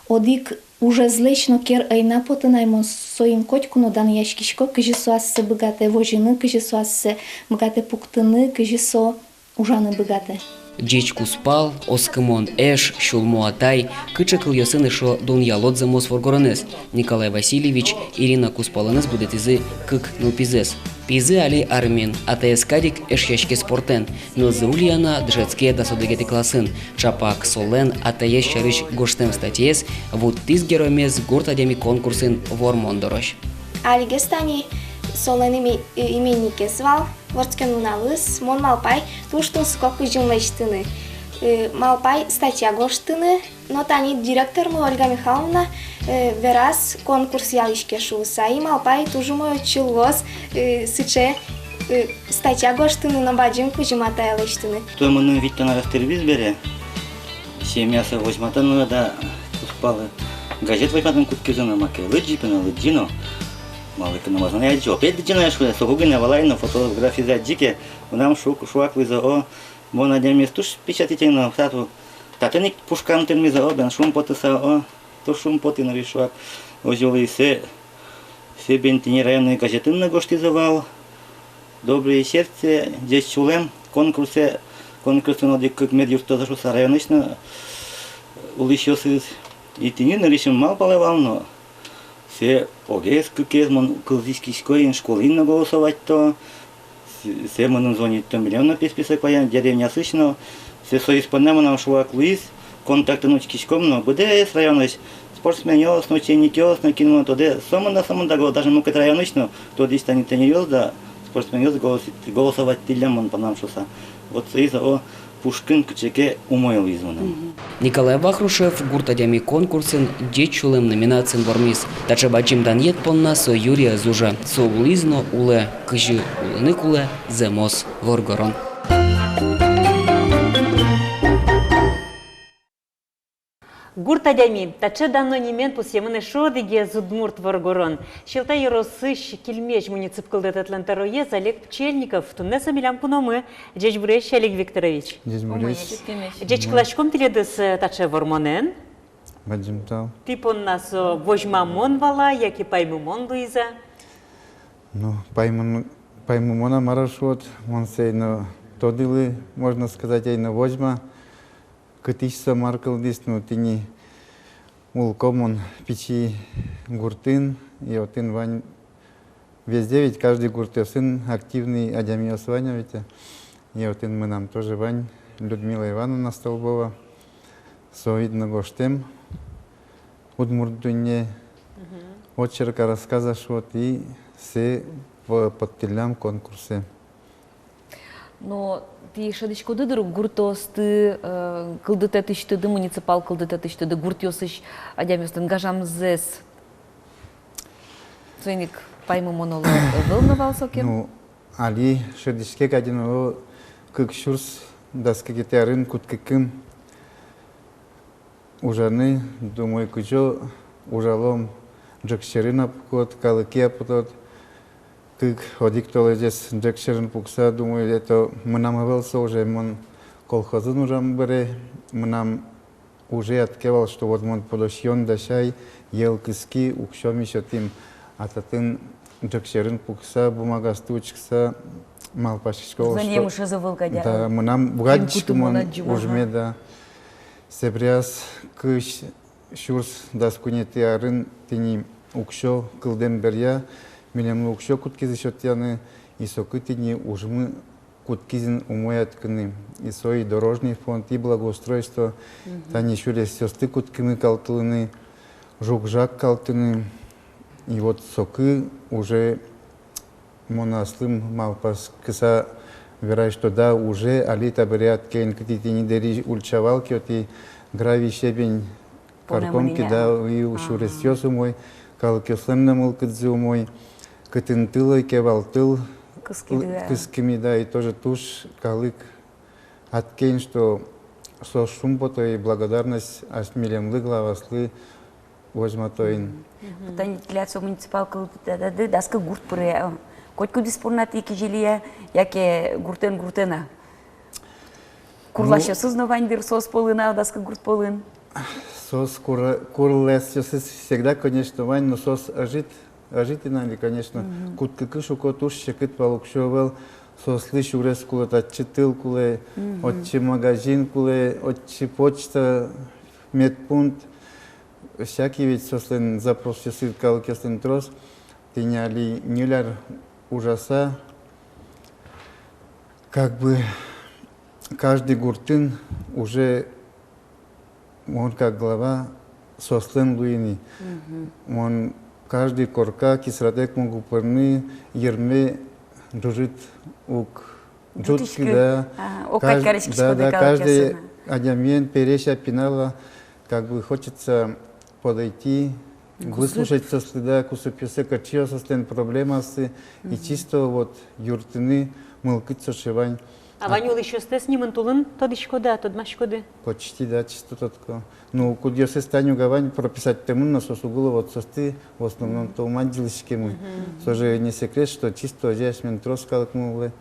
одӥг ужезлэсь но кер ӧй на поты на ай. Мон соин котьку но данъяськисько, кызьы со ассэ быгатэ возьыны, кызьы со ассэ быгатэ пуктыны, кызьы со ужаны быгатэ. Ӟеч кузпал, оскымон эш, сюлмо атай — кыӵе кылъёсын эшшо дунъялод зэмос воргоронэз? Николай Васильевич Ирина кузпалэныз будэтӥзы кык нылпизэс. Пизы али армиын, атаез кадь ик эшъяське спортэн. Нылзы Ульяна дышетске дас одӥгетӥ классын. Чапак солэн атаез сярысь гожтэм статьяез вуттӥз героймес гурт адями конкурсын вормон дорозь. Алигес тани солэн име-, э, именникез вал, вордскем нуналыз. Мон малпай туж тунсыко кузьым лэсьтыны, э, малпай статья гожтыны. Но тани директормы Ольга Михайловна, э, вераз, конкурс ялӥське шуыса, и малпай туж умой отчы луоз, э, сыӵе, э, статья гожтыны но бадӟым кузьым атае лэсьтыны. Туэ мыным витьтон арес тырмиз бере, семьясэ возьматыны но, да, кузпалы газет возьматыны кутскизы но, маке лыдӟи, пе, но лыдӟи но, малы ке но мазан ай адӟи, опять лыдӟи но ай шуэ, соку гинэ валай но, фотографизэ адӟи ке, мынам шу-, шуак луиз, о, мон адямиез туж пичиатӥ ик но, тату, татын ик пушкам тырмиз, о, бен, шумпотыса, о, туж шумпотӥ но, вишуак. Озьы луиз, сэ, сэ бен тӥни районной газетын но гожтӥзы вал. «Доброе сердце», «Ӟеч сюлэм» конкурсэ, конкурсын одӥг-кык мед юрттозы шуыса районысь но улӥсьёсыз. И тӥни нырысьым малпалэ вал но, сэ огез-кыкез мон кылзӥськисько ини, школаын но голосовать то, сэ, сэ мыным звонить то, милемлы но пе список ваем, деревнясысь но, сэ соиз понна мынам шуак луиз, контактын учкиськом но, быдэс районысь спортсменъёс но, ученикъёс но, кин мыным тодэ, сомында, сомында го-, даже мукет районысь но, тодӥсь тани тренеръёс да спортсменъёс голос-, голосовать тӥллям мон понам шуыса. Вот соиз, о, пушкын кыӵе ке умой луиз мыным. Николай Вахрушев «Гурт адями» конкурсын «Ӟеч сюлэм» номинациын вормиз. Таӵе бадӟым данъет понна со юри ӧз ужа. Со улӥз но улэ, кызьы улыны кулэ зэмос воргорон. Гурт адями. Таӵе дано нимен пусъемын эшшо одӥгез удмурт воргорон. Сьӧлта ёросысь Кильмезь муниципал кылдытэтлэн тӧроез Олег Пчельников туннэ со милям куномы. Ӟечбуресь, Олег Викторович. Ӟечбуресь. Ӟечкыласьком тӥледыз, э, таӵе вормонэн. Бадӟым тау. Тӥ понна со возьмамон вал-а, яке паймымон луиз-а? Ну, паймын-, паймымон-а, мар-а шуод, мон сое ӧй но тодылы, можно сказать, ӧй но возьма. Кытысь со, мар кылдӥз, ну, тӥни улӥсько мон пичи гуртын, и отын вань, везде ведь, каждый гуртъёсын активный адямиос вань ведь. И отын мынам тоже вань Людмила Ивановна Столбова. Со, видно, гожтэм «Удмурт дунне», очерк-а, рассказ-а шуод, и сое по-, поттӥллям конкурсэ. Но тӥ шӧдӥськоды дыр гуртъёсты, э, кылдытэтысьтыды, муниципал кылдытэтысьтыды, гуртъёсысь адямиослэн гажамзэс. Соин ик паймымон оло ӧвӧл но вал сокем. Ну, али шӧдӥське кадь но, кык сюрс дас кыкетӥ арын кутскыкум ужаны, думаю, кызьы ужалом, ӝӧк сьӧрын-а пукод, калыке-а пукод. Кык-одӥг толэзез ӝӧк сьӧрын пукса, думаю, это мынам ӧвӧл со уже, мон колхозын ужам бере, мынам уже ӧтке вал, что вот мон пудо сиён дасяй, йӧл кыски, уксё ми сётӥм, а татын ӝӧк сьӧрын пукса, бумагаосты учкыса, малпаськисько, что... Зонъем ышез ӧвӧл кадь. Да, мынам быгатӥсько мон ужме, да. Собере ас кызь сюрс дас куинетӥ арын тӥни уксё кылдэм бере, милемлы уксё кутскизы сётъяны, и соку тӥни ужмы кутскиз ини умой ӧткыны. И со и дорожный фонд, и благоустройство, тани сюресъёсты кутскимы калтылыны, жуг-жаг калтыны. И вот соку уже мон аслым малпаськыса верай, что да, уже али табере ӧткен, кытӥ тӥни дэри ульча вал ке, отӥ гравий, щебень карком ке, да, и сюресъёс умой, калыкъёслэн но мылкыдзы умой, кытын тыл ӧй ке вал, тыл кыскимы, да, и тоже туж калык ӧткен, что соос шумпото, и благодарность ас милемлы, главаослы возьмато ини. Тани тӥляд со муниципал кылдытэтады дас кык гурт пыре. Котькудӥз понна тӥ кизили-а, яке гуртэн-гуртэн-а? Курласьёсыз но вань дыр соос пӧлын-а, дас кык гурт пӧлын? Соос кур-, курласьёсыз всегда, конечно, вань, но соос ӧжыт, ӧжыт ини али, конечно. Куд-кык, шуко, туж секыт вал, уксё ӧвӧл, соослы сюрес кулэ, татчы тыл кулэ, отчы магазин кулэ, отчы почта, медпункт. Всякий ведь соослэн запросъёссы, калыкъёслэн трос. Тӥни али ньыль ар ужаса, как бы, каждый гуртын уже мон как глава соослэн луи ини. Мон каждый корка кисыратэк могу пырыны, йырме ӝужыт уг ӝутскы, да. Ага, окать кариськиськоды, да, да, калыкъёсын. Каждый адямиен пересь-а, пинал-а, как бы хочется подойти, выслушать соослы, да, кусыпъёссэ, кыӵе соослэн проблемаоссы, и чисто вот юрттыны мылкыд сыӵе вань. А вань улӥсьёстэс нимын-тулын тодӥськоды-а, тодмаськоды? Почти, да, чисто тодко. Ну, кудъёсыз тани уга вань, прописать тэмын но, соос уг уло, вот соосты в основном-то ум адӟылӥськемын. Со же не секрет, что чисто озьы асьмен трос калыкмы улэ.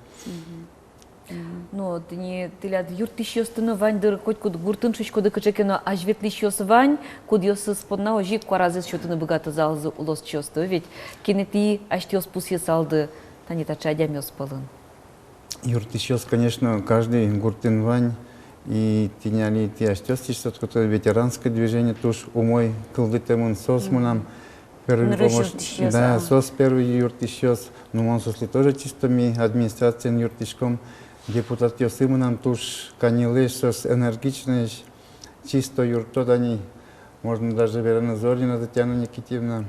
Ну, тӥни тӥляд юрттӥсьёсты но вань дыр, котькуд гуртын, шуиськоды, кыӵе ке но азьветлӥсьёс вань, кудъёсыз понна озьы ик куаразэс сётыны быгатозалзы улосчиосты, ведь? Кинэ тӥ асьтэос пусъысалды тани таӵе адямиос пӧлын? Юрттӥсьёс, конечно, каждый гуртын вань, и тӥни али тӥ асьтэос сыӵе тодӥськоды, ветеранское движение туж умой кылдытэмын, соос мынам первый помощ-, да, соос первый юрттӥсьёс, но мон соослы тоже чисто, ми администрациен юрттӥськом, депутатъёсы мынам туж каньылэсь, соос энергичноесь, чисто юртто тани, можно даже вераны, Зорина Татьяна Никитьевна,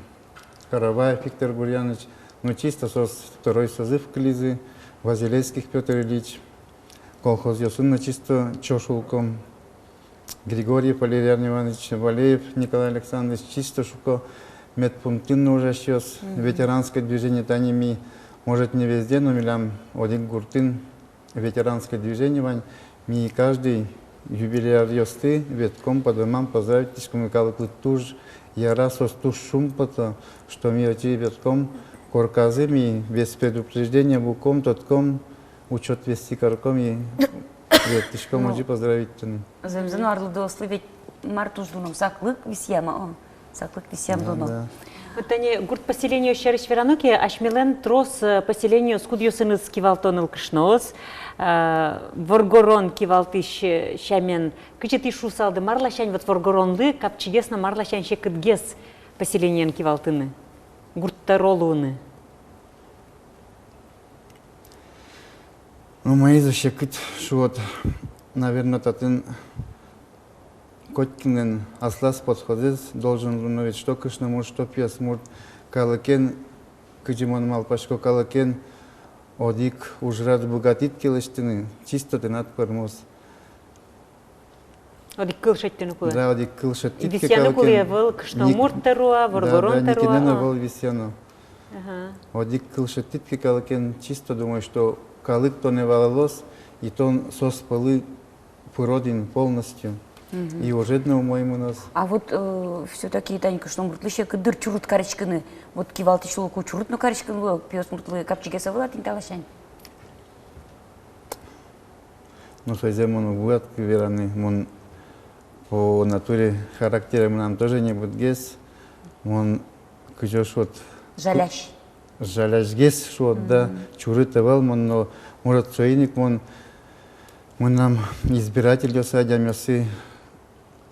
Караваев Виктор Гурьяныч, ну, чисто соос второй созыв кылизы, Вазилейских Пётр Ильич, колхозъёсын но чисто ӵош улӥськом. Григорьев Валериан Иванович, Валеев Николай Александрович, чисто, шуко, медпунктын но ужасьёс, ветеранское движение, тани ми, может, не везде, но милям одӥг гуртын ветеранское движение вань, ми каждый Юбиляръёсты ветлӥськом, по домам поздравить кариськом, и калыклы туж яра, соос туж шумпото, что ми отӥ ветлӥськом, корказы ми без предупреждения вуиськом, тодӥськом, учёт вести кариськом и ветлӥськом отӥ поздравить карыны. Зэмзэ но, арлыдоослы ведь мар туж дуно, саклык висъяма, о, саклык висъям дуно. Да. Вот тани гурт поселениос сярысь верано ке, асьмелэн трос, э, поселениос, кудъёсыныз кивалто нылкышноос, э, воргорон кивалтӥсь, э, сямен. Кызьы тӥ шуысалды, мар ласянь вот воргоронлы капчигес но мар ласянь секытгес поселениен кивалтыны, гурт тӧро луыны? Ну, маиз-о секыт шуод, наверно, татын котькинлэн аслаз подходэз должен луыны, ведь что кышномурт, что пиосмурт, калыкен, кызьы мон малпасько, калыкен одӥг ужрад быгатӥд ке лэсьтыны, чисто тынад пӧрмоз. Одӥг кыл шедьтыны кулэ. Да, одӥг кыл шедьтӥд ке калыкен. Висъяны кулэ ӧвӧл, кышномурт тӧро-а, воргорон тӧро-а. Да, да, никинэн ӧвӧл висъяно. Ага. Одӥг кыл шедьтӥд ке калыкен, чисто думаю, что калык тонэ валалоз, и тон соос пӧлы пырод ини полностью. Мгм. И ужед но умой мыноз. А вот, э, всё-таки тани кышномуртлы секыт дыр чурыт кариськыны. Вот кивалтӥсь луыку чурыт но кариськыны луэ, пиосмуртлы капчигес ӧвӧл-а тӥни та ласянь? Ну, сое мон уг быгатӥськы вераны, мон по натуре, характере мынам тоже небытгес, мон кызьы шуод, жалясь. Жалясьгес шуод, да, чурыт ӧвӧл мон, но, может, соин ик мон, мынам избирательёсы, адямиосы,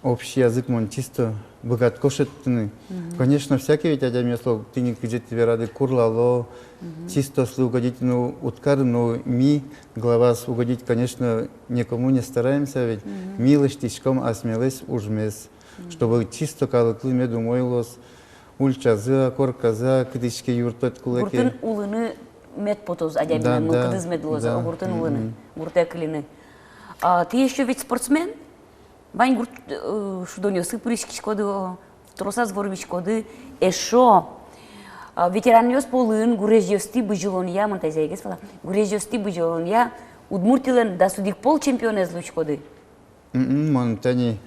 общий язык мон чисто быгатӥсько шедьтыны. Мгм. Конечно, всякий ведь адямиос, тӥни кызьы тӥ верады, курлало, мгм, чисто соослы угодить но уд кары, но ми, главаос, угодить, конечно, никому не стараемся ведь. Мгм. Ми лэсьтӥськом асьмелэсь ужмес, мгм, чтобы чисто калыклы мед умой луоз, ульчазы-а, корказы-а, кытысь ке юрттод кулэ ке. Гуртын улыны мед потоз адямилэн, да, да, мылкыдыз мед луоз, да, о, гуртын улыны, мгм, гуртэ кылины. А тӥ ещё ведь спортсмен? Вань гурт, э, шудонъёсы пыриськиськоды, о, тросаз вормиськоды, эшшо, а, ветеранъёс пӧлын гурезьёстӥ бызьылонъя, мон тазьы егес вала, гурезьёстӥ бызьылонъя Удмуртилэн дас одӥг пол чемпионэз луиськоды. М-м, мон тани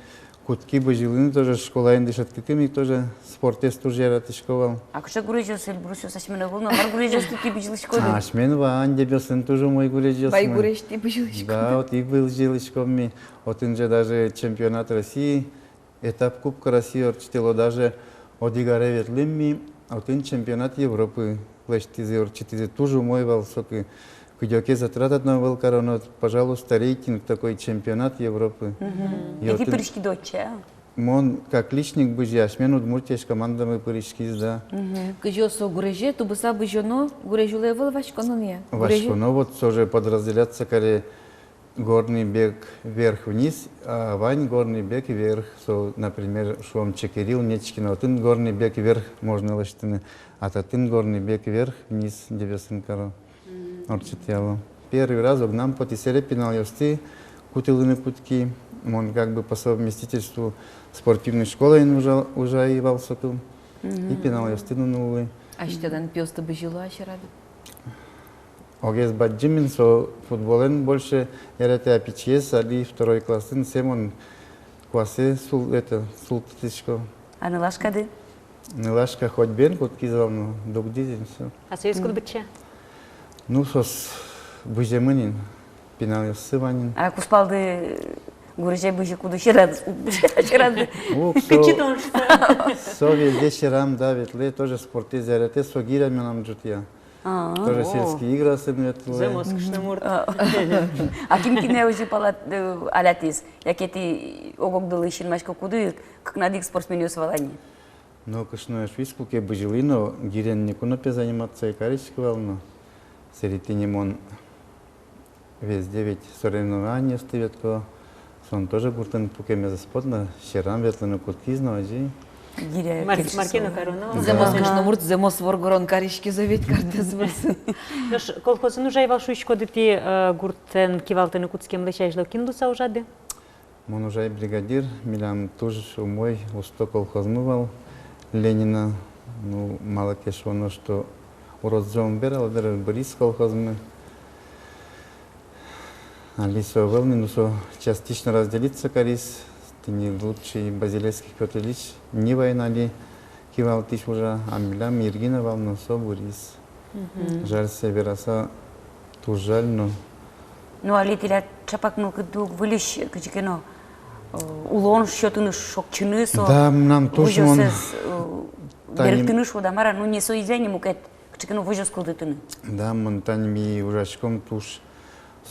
кутски бызьылыны тоже, школаын дышетскыкум ик тоже спортэз туж яратӥсько вал. А кыӵе гурезьёс, Эльбрусъёс, асьмен ӧвӧл но, мар гурезьёстӥ тӥ бызьылӥськоды? А, асьмен вань, Дэбесын туж умой гурезьёс. Вай гурезьтӥ бызьылӥськоды. Да, отӥ бызьылӥськом ми. Отын же даже чемпионат России, этап Кубка России ортчытыло, даже одӥг аре ветлӥм ми, отын чемпионат Европы лэсьтӥзы, ортчытӥзы, туж умой вал соку. Кыдёке затратат но ӧвӧл кароно, пожалуйста, рейтинг такой, чемпионат Европы. Мгм. И отын тӥ пыриськиды отчы, а? Мон как личник бызи, асьмен Удмуртиысь командамы пыриськиз, да. Мгм. Кызьы со гурезе, тубыса бызёно, гурезь улэ ӧвӧл васьконо ни-а? Гурезе? Васьконо, вот со же подразделяться каре горный бег вверх-вниз, а вань горный бег вверх, со, например, шуом, Чекерил, Нечкино, отын горный бег вверх можно лэсьтыны, а татын горный бег вверх-вниз, Дэбесын каро. Мгм. Ортчытъяло. Первый раз огнам потӥ, сэре пиналъёсты кутылыны кутски, мон как бы по совместительству спортивной школаын ужа-, ужай вал соку. Мгм. И пиналъёсты нуны улӥ. Асьтэлэн пиосты бызьыло-а сьӧрады? Огез бадӟымын, со футболэн больше яратэ, а пичиез али второй классын, сое мон куасе сул-, это, султытӥсько. А нылашкады? Нылашка ходьбаен кутскиз вал, но дугдӥз ини со. А соиз куд быдӟа? Ну, соос быземын ини, пиналъёссы вань ини. А кузпалды гурезе бызи куды, сьӧрады, сьӧрады? Уг, со, со везде сьӧрам, да, ветлэ, тоже спортэз яратэ, со гиря мынам ӝутъя. А. Тоже сельские игры асын ветлэ. Зэмос кышномурт. А. А кин кинэ озьы пала, э, алятӥз? Яке тӥ ог-огдылы синмасько, куды кыкнады ик спортсменъёс вал ини? Но кышноез шуисько ке, бызьылӥ но, гирен никуно, пе, заниматься ӧй кариськы вал но. Сэре тӥни мон везде ведь соревнованиосты ветлӥсько, соин тоже гуртын пукемез ӧз поты но, сьӧрам ветлыны кутскиз но озьы. Гиря. Мар-, мар ке но кароно. Зэмос кышномурт, зэмос воргорон кариськиз ведь картэз ворсыны. Нош колхозын ужай вал шуиськоды тӥ, э, гуртэн кивалтыны кутскемлэсь азьло кин луыса ужады? Мон ужай бригадир, милям туж умой, усто колхозмы вал Ленина. Ну, малы ке шуоно, что уродзэ ум вералэ дыр, быриз колхозмы. Али со ӧвӧл ни, ну, со частично разделиться кариз. Тӥни лучший Базилевских Пётр Ильич ни вайын али кивалтӥсь ужа, а милям Иргина вал, но со быриз. Жаль, сое вераса туж жаль, но... Ну, али тӥляд чапак мылкыдды уг выльысь кыӵе ке но, э, улон сётыны, шокчыны со... Да, мынам туж мон возёсыз, э, тани берыктыны, шуод-а, мар-а, ну, не со изя, ни мукет кыӵе ке но возёс кылдытыны. Да, мон тани, ми ужаськом туж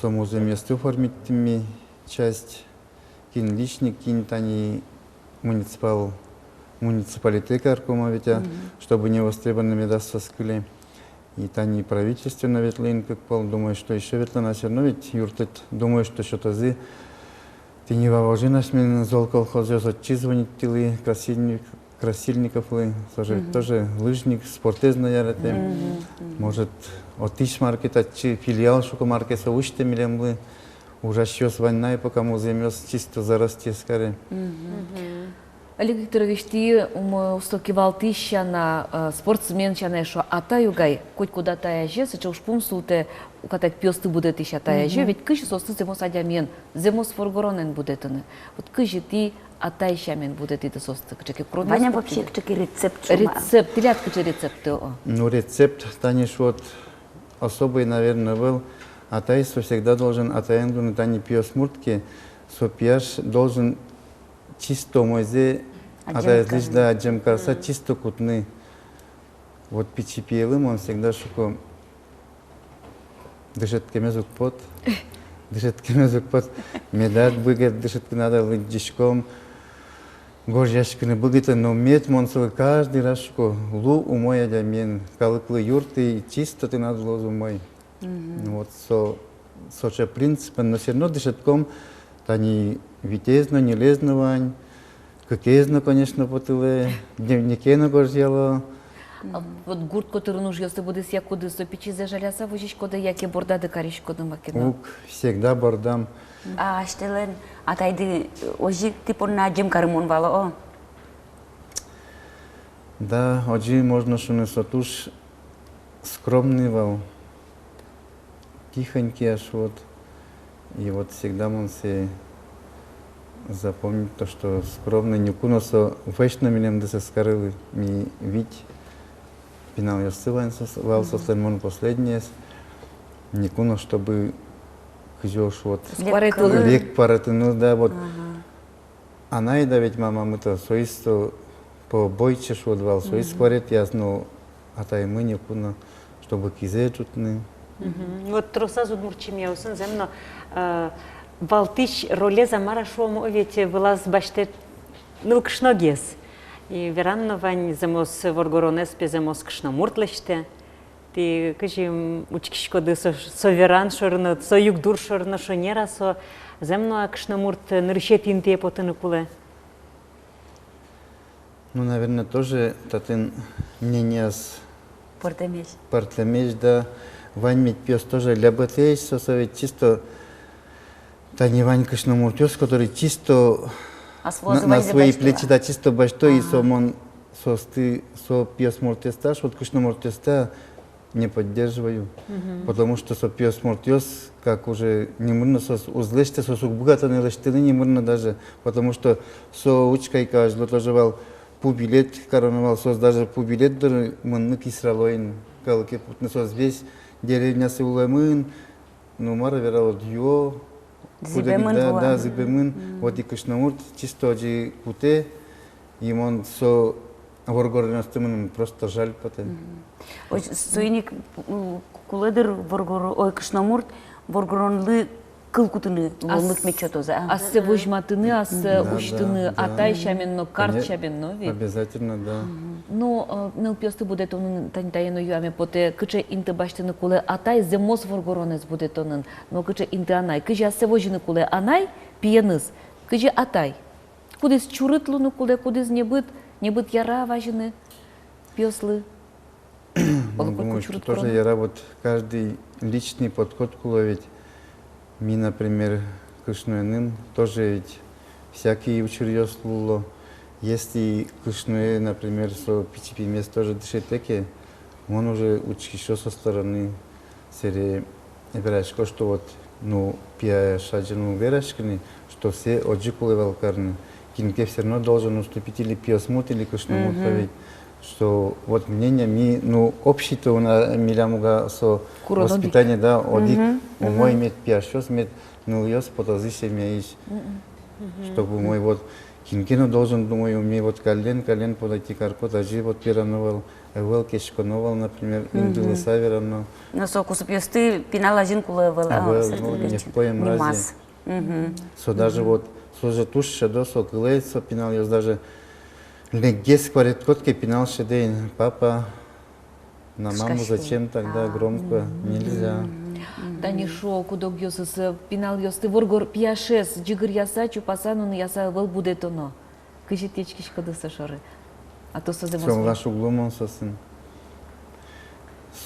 со музъемъёсты оформить карыны часть, кин личник, кин тани муниципал-, муниципалитет каркома ведь, а, чтобы невостребованный медаз соос кыле. И тани правительстве но ветлӥ ини кык пол, думаю, что ещё ветло на, всё равно ведь юрттэт, думаю, что сётозы. Тӥни Вавожын асьмелэн зол колхозъёс, отчы звонить карылӥ, Красильник-, Красильниковлы, со же ведь тоже лыжник, спортэз но яратэ. Может, отысь мар ке татчы филиал, шуко, мар ке со усьтэ милемлы. Ужасьёс вань на, и пока музъемъёс чисто зарастиз каре. Олег Викторович, тӥ ум усто кивалтӥсь сяна, э, спортсмен сяна эшшо атай угай, котькуд атай-азе сыӵе ужпум султэ, укатак пиосты будэтӥсь атай-азе, ведь кызьы соосты зэмос адямиен, зэмос воргоронэн будэтыны. Вот кызьы тӥ атай сямен будэтӥды соосты, кыӵе ке курон... Вань-а вообще кыӵе ке рецепт, шуом-а? Рецепт, тӥляд кыӵе рецепт, о? Ну, рецепт, тани, вот, особый, наверное, ӧвӧл. Атай со всегда должен атаен луыны, тани пиосмурт ке, со пияш должен чисто умойзэ, адӟем карыса, да, адӟем карыса, чисто кутыны. Вот пичи пиелы мон всегда шуко: дышетскемез уг пот, дышетскемез уг пот. Медад быгаты дышетскыны, али лыдӟиськом, гожъяськыны быгаты, но мед, мон солы каждый раз шуко: лу умой адямиен, калыклы юртты, чисто тынад луоз умой. Ну вот со, сыӵе принципен, но всё равно дышетском, тани витез но, ньылез но вань, кыкез но, конечно, потылэ, дневнике но гожъяло. А вот гурт котырын ужъёсты быдэсъя, кудӥз со пичизэ жаляса возиськоды яке бордады кариськоды маке но? Уг, всегда бордам. А асьтэлэн атайды озьы тӥ понна адӟем карымон вал-а, о? Да, озьы можно шуыны, со туж скромный вал, тихонький аж вот. И вот всегда мон сое запомнить, то, что скромный, нюкуно со вӧсь но милемды соскарылы, ми вить пиналъёссы вань соос, вал соослэн, мон последнийез, нюкуно, чтобы кызьы шуод, лек куаретыны. Лек куаретыны, да, вот. Ага. Анай да ведь, мамамы-то, соиз-то побойче шуод вал, соиз куаретъяз, но атаймы нюкуно, чтобы кизэ ӝутыны. Вот тросаз удмурт семьяосын зэм но, э, валтӥсь ролез, а мар-а шуом, ведь вылаз басьтэ нылкышногес. И веран но вань, зэмос воргоронэз пе зэмос кышномурт лэсьтэ. Тӥ кызьы, м, учкиськоды со, со веран шоры но, со югдур шоры но, шонер-а со, зэм но-а кышномурт нырысетӥ интые потыны кулэ? Ну, наверное, тоже татын мнениос пӧртэмесь. Пӧртэмесь, да. Вань ведь пиос тоже лябытэсь, со, со ведь чисто, тани вань кышномуртъёс, которые чисто на, на свои плечи, да, чисто басьто, и со мон соосты, со пиосмуртъёсты, вот кышномуртъёсты не поддерживаю. Потому что со пиосмуртъёс, как уже, номыр но соос уз лэсьтэ, соос уг быгато ни лэсьтыны номыр но даже. Потому что со учкы ай ке, азьло тоже вал, пу билет кароно вал, соос даже пу билет доры мыныны кисрало ини, калыке пуктыны, соос весь деревнясы улэмын, ну, мар вералод, юо, зӥбемын, да, да, зӥбемын. Вот и кышномурт чисто озьы кутэ, и мон со воргоронъёсты, мыным просто жаль потэ. Ой, соин ик, м, кулэ дыр воргоро-, ой, кышномурт воргоронлы кыл кутыны луонлык мед сётоз, а? Ассэ возьматыны, ассэ усьтыны, да, да, атай сямен но, карт сямен но ведь. Обязательно, да. Ну, э, нылпиосты будэтонын тани таин но юаме потэ, кыӵе инты басьтыны кулэ атай зэмос воргоронэз будэтонын, но кыӵе инты анай. Кызьы ассэ возьыны кулэ анай пиеныз, кызьы атай? Кудӥз чурыт луыны кулэ, кудӥз небыт, небыт яра вазьыны пиослы? Мон думаю, что тоже яра, вот, каждый личный подход кулэ ведь. Ми, например, кышноеным тоже ведь всякий учыръёс луыло. Если кышное, например, со пичи пимес тоже дышетэ ке, мон уже учкисько со стороны, сэре верасько, что вот Ну, пияш азьын ум вераське ни, что сое озьы кулэ вал карыны. Кин ке всё равно должен уступить или пиосмурт, или кышномурт, мгм, ведь, что вот мнение ми, ну, общий-то у нас, милям уга со курон одӥг. Воспитание, да, одӥг, мгм, умой, мгм, мед пияшъёс, мед нылъёс потозы семьяысь. Мгм. Чтобы умой, вот, кин ке но должен, думаю, ми вот каллен, каллен подойти карко, даже вот верано вал, ӧвӧл кеськоно вал, например, мгм, индылыса верано. Но со кусыпъёсты пинал азьын кулэ ӧвӧл, а, ӧвӧл, ну, ни в коем разе. Нимаз. Мгм. Со даже, мгм, вот, со же туж шӧдо, со кылэ, со пиналъёс даже лек гес куаретӥ код ке, пинал шӧдэ ини: папа, на маму зачем тогда громко? Нельзя. Мгм. Тани шуо куд-огъёсыз, э, пиналъёсты воргор-, пияшез ӟыгыръяса, чупаса, нуныяса ӧвӧл будэтоно. Кызьы тӥ учкиськоды со шоры? А то со зэмос. Со вал шуглумон соосын.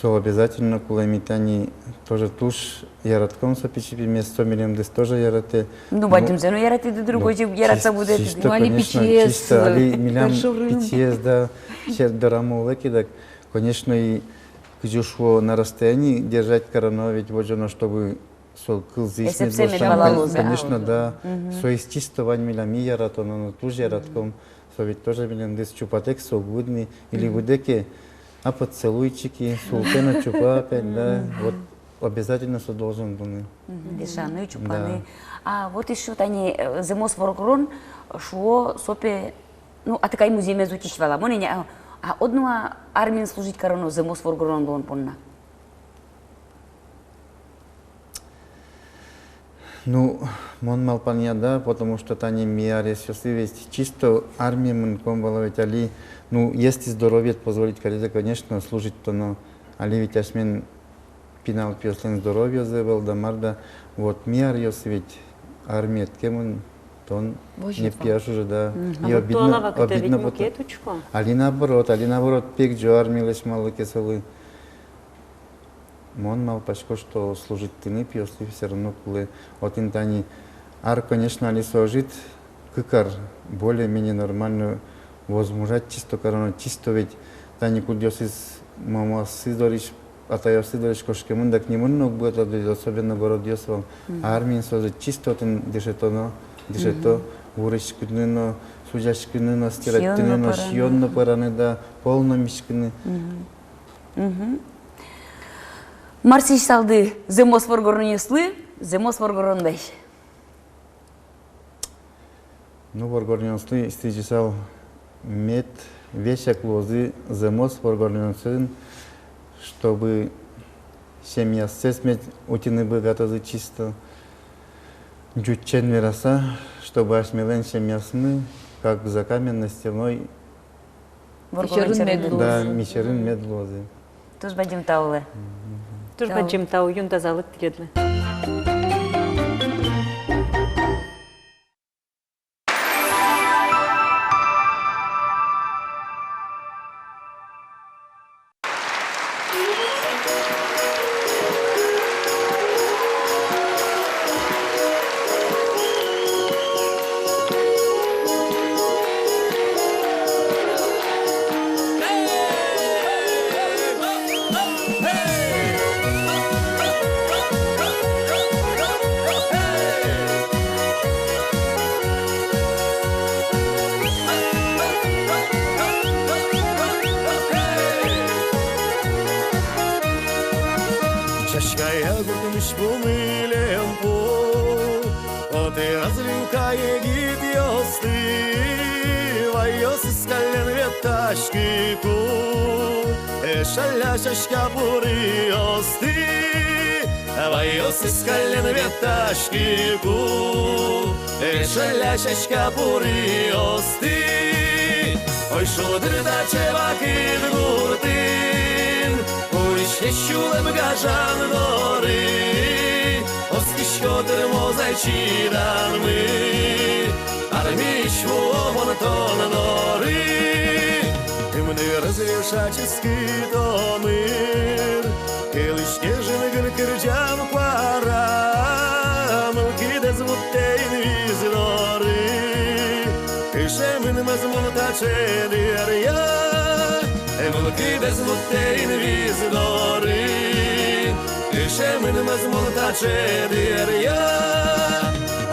Со обязательно кулэ. Ми тани тоже туж яратӥськом со пичи пимес, со милемдыз тоже яратэ. Ну, бадӟымзэ но яратӥды, другой же яратыса будэтӥды. Ну, али, конечно, пичиез, чисто али милям пичиез, да, сьӧд дорамы улэ ке, дак, конечно, и, кызьы шуо, на расстоянии держать кароно ведь, возёно, чтобы со кылзӥсь мед вал, конечно, да. Мгм. Соиз чисто вань милям и яратоно но, туж яратӥськом. Со ведь тоже милемдыз чупатэк со уг выд ни, или выдэ ке, а поцелуйчики, султэ но чупа опять, да. Мгм. Вот обязательно со должен луыны. Мгм. Дышаны, чупаны. Да. А вот ещё тани, э, зэмос воргорон, шуо, со пе, ну, атыкай музъемез утись вал, а мон ини, а, а одно-а армиын служить кароно зэмос воргорон луон понна? Ну, мон малпанъя, да, потому что тани ми аресъёсы ведь чисто армие мынком вал ведь али, ну, если здоровьеед позволить каре, конечно, служить-то но, али ведь асьмелэн пинал пиослэн здоровьезы ӧвӧл да мар да, вот, ми аръёсы ведь армиед ке мын, тон не пияш уже, да. Мгм. И обидно, обидно потэ. Али наоборот, али наоборот, пегӟо армилэсь, малы ке солы. Мон малпасько, что служить тыны пиослы всё равно кулэ. Отын тани ар, конечно, али со ӧжыт, кык ар более-менее нормально возмужать чисто кароно, чисто ведь тани кудъёсыз мамаоссы дорысь, атайёссы дорысь кошкемын, дак нимын но уг быгато, особенно городъёс вал. Мгм. А армиын со ӧжыт, чисто отын дышетоно, дышето, мгм, вурыськыны но, сузяськыны но, стирать карыны но, сиён но пӧраны, да, пол но миськыны. Мгм. Мгм. Мар сӥзьысалды зэмос воргоронъёслы, зэмос воргоронлэсь? Ну, воргоронъёслы сӥзьысал, мед весяк луозы зэмос воргоронъёсын, чтобы семьяссэс мед утьыны быгатозы чисто, ӟучен вераса, чтобы асьмелэн семьясмы, как за каменной стеной, воргорон сьӧрын мед луозы. Да, ми сьӧрын мед луозы. Туж бадӟым тау, Ле. Туж бадӟым тау, юн тазалык тӥледлы. Чашкая гуртмысь пумилем пу, отӥ развилка егитъёсты, вайёсыз каллен ветласькыку, эшъясь сяська пуръёсты, вайёсыз каллен ветласькыку, эшъясь сяська пуръёсты. Ой, шулдыр таӵе вакыт гуртын, пуриське сюлэм гажан доры, оскисько, тырмоз ай чиданмы, армиысь вуо мон тон доры. Ымнырыз вешаськиз кытомыр, кылӥське жингыр кырӟан куара, мылкыдэз вуттэ инвис доры. Кышемын мӧзмон таӵе дыръя, мылкыдэз вуттэ инвис доры. Кыӵе мынмыз мон таӵе дыръя,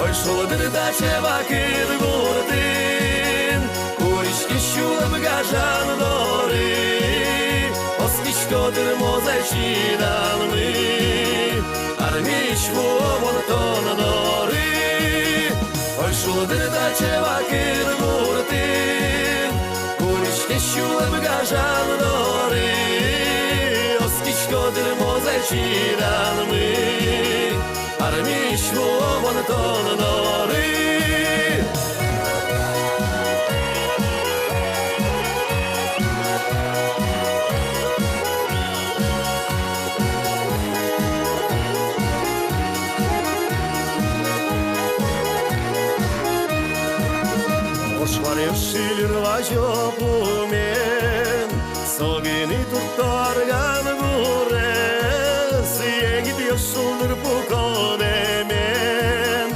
ой, шулдыр, таӵе вакыт гуртын, куриськись сюлэм гажан доры. Оскисько, тырмоз-а чиданмы, армиысь вуо мон тон доры. Ой, шулдыр, таӵе вакыт гуртын, куриськись сюлэм гажан доры. Оскисько, тырмоз-а чиданмы, армиысь вуо мон тон доры. Вож куаръёс шилыр вазё пумен, со гинэ турттэ арган гурез. Егитъёс шулдыр пуко дэмен,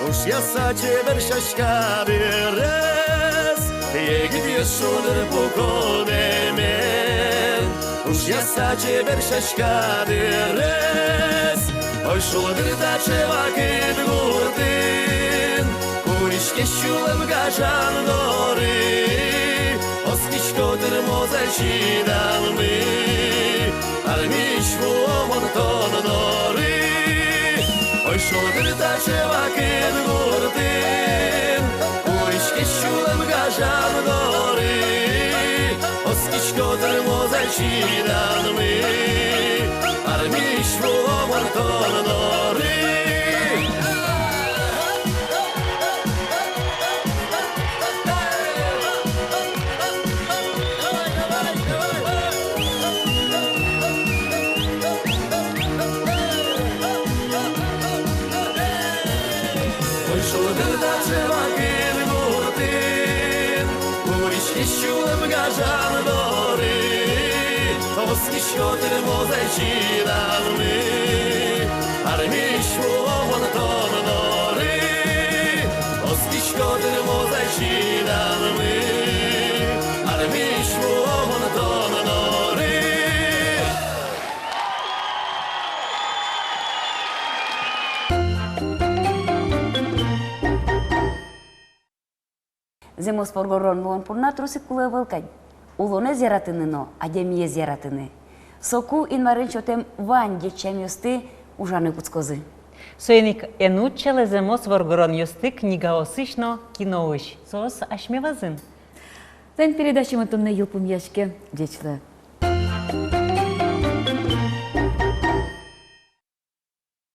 ушъяса чебер сяська дырез. Егитъёс шулдыр пуко дэмен, ушъяса чебер сяська дырез. Ой, шулдыр, таӵе вакыт гуртын, куриськись сюлэм гажан доры. Оскисько, тырмоз-а чиданмы, армиысь вуо мон тон доры. Ой, шулдыр, таӵе вакыт гуртын, куриськись сюлэм гажан доры. Оскисько, тырмоз-а чиданмы, армиысь вуо мон тон доры. Ой, шулдыр, таӵе вакыт гуртын, куриськись сюлэм гажан доры. Оскисько, тырмоз-а чиданмы, армиысь вуо мон тон доры. Оскисько, тырмоз-а чиданмы, армиысь вуо мон тон доры. Зэмос воргорон луон понна трос ик кулэ ӧвӧл кадь. Улонэз яратыны но адямиез яратыны. Соку Инмарен сётэм вань ӟеч сямъёсты ужаны кутскозы. Соин ик эн утчалэ зэмос воргоронъёсты книгаосысь но киноысь. Соос асьме вазын. Тань передачамы туннэ йылпумъяське. Ӟеч луэ.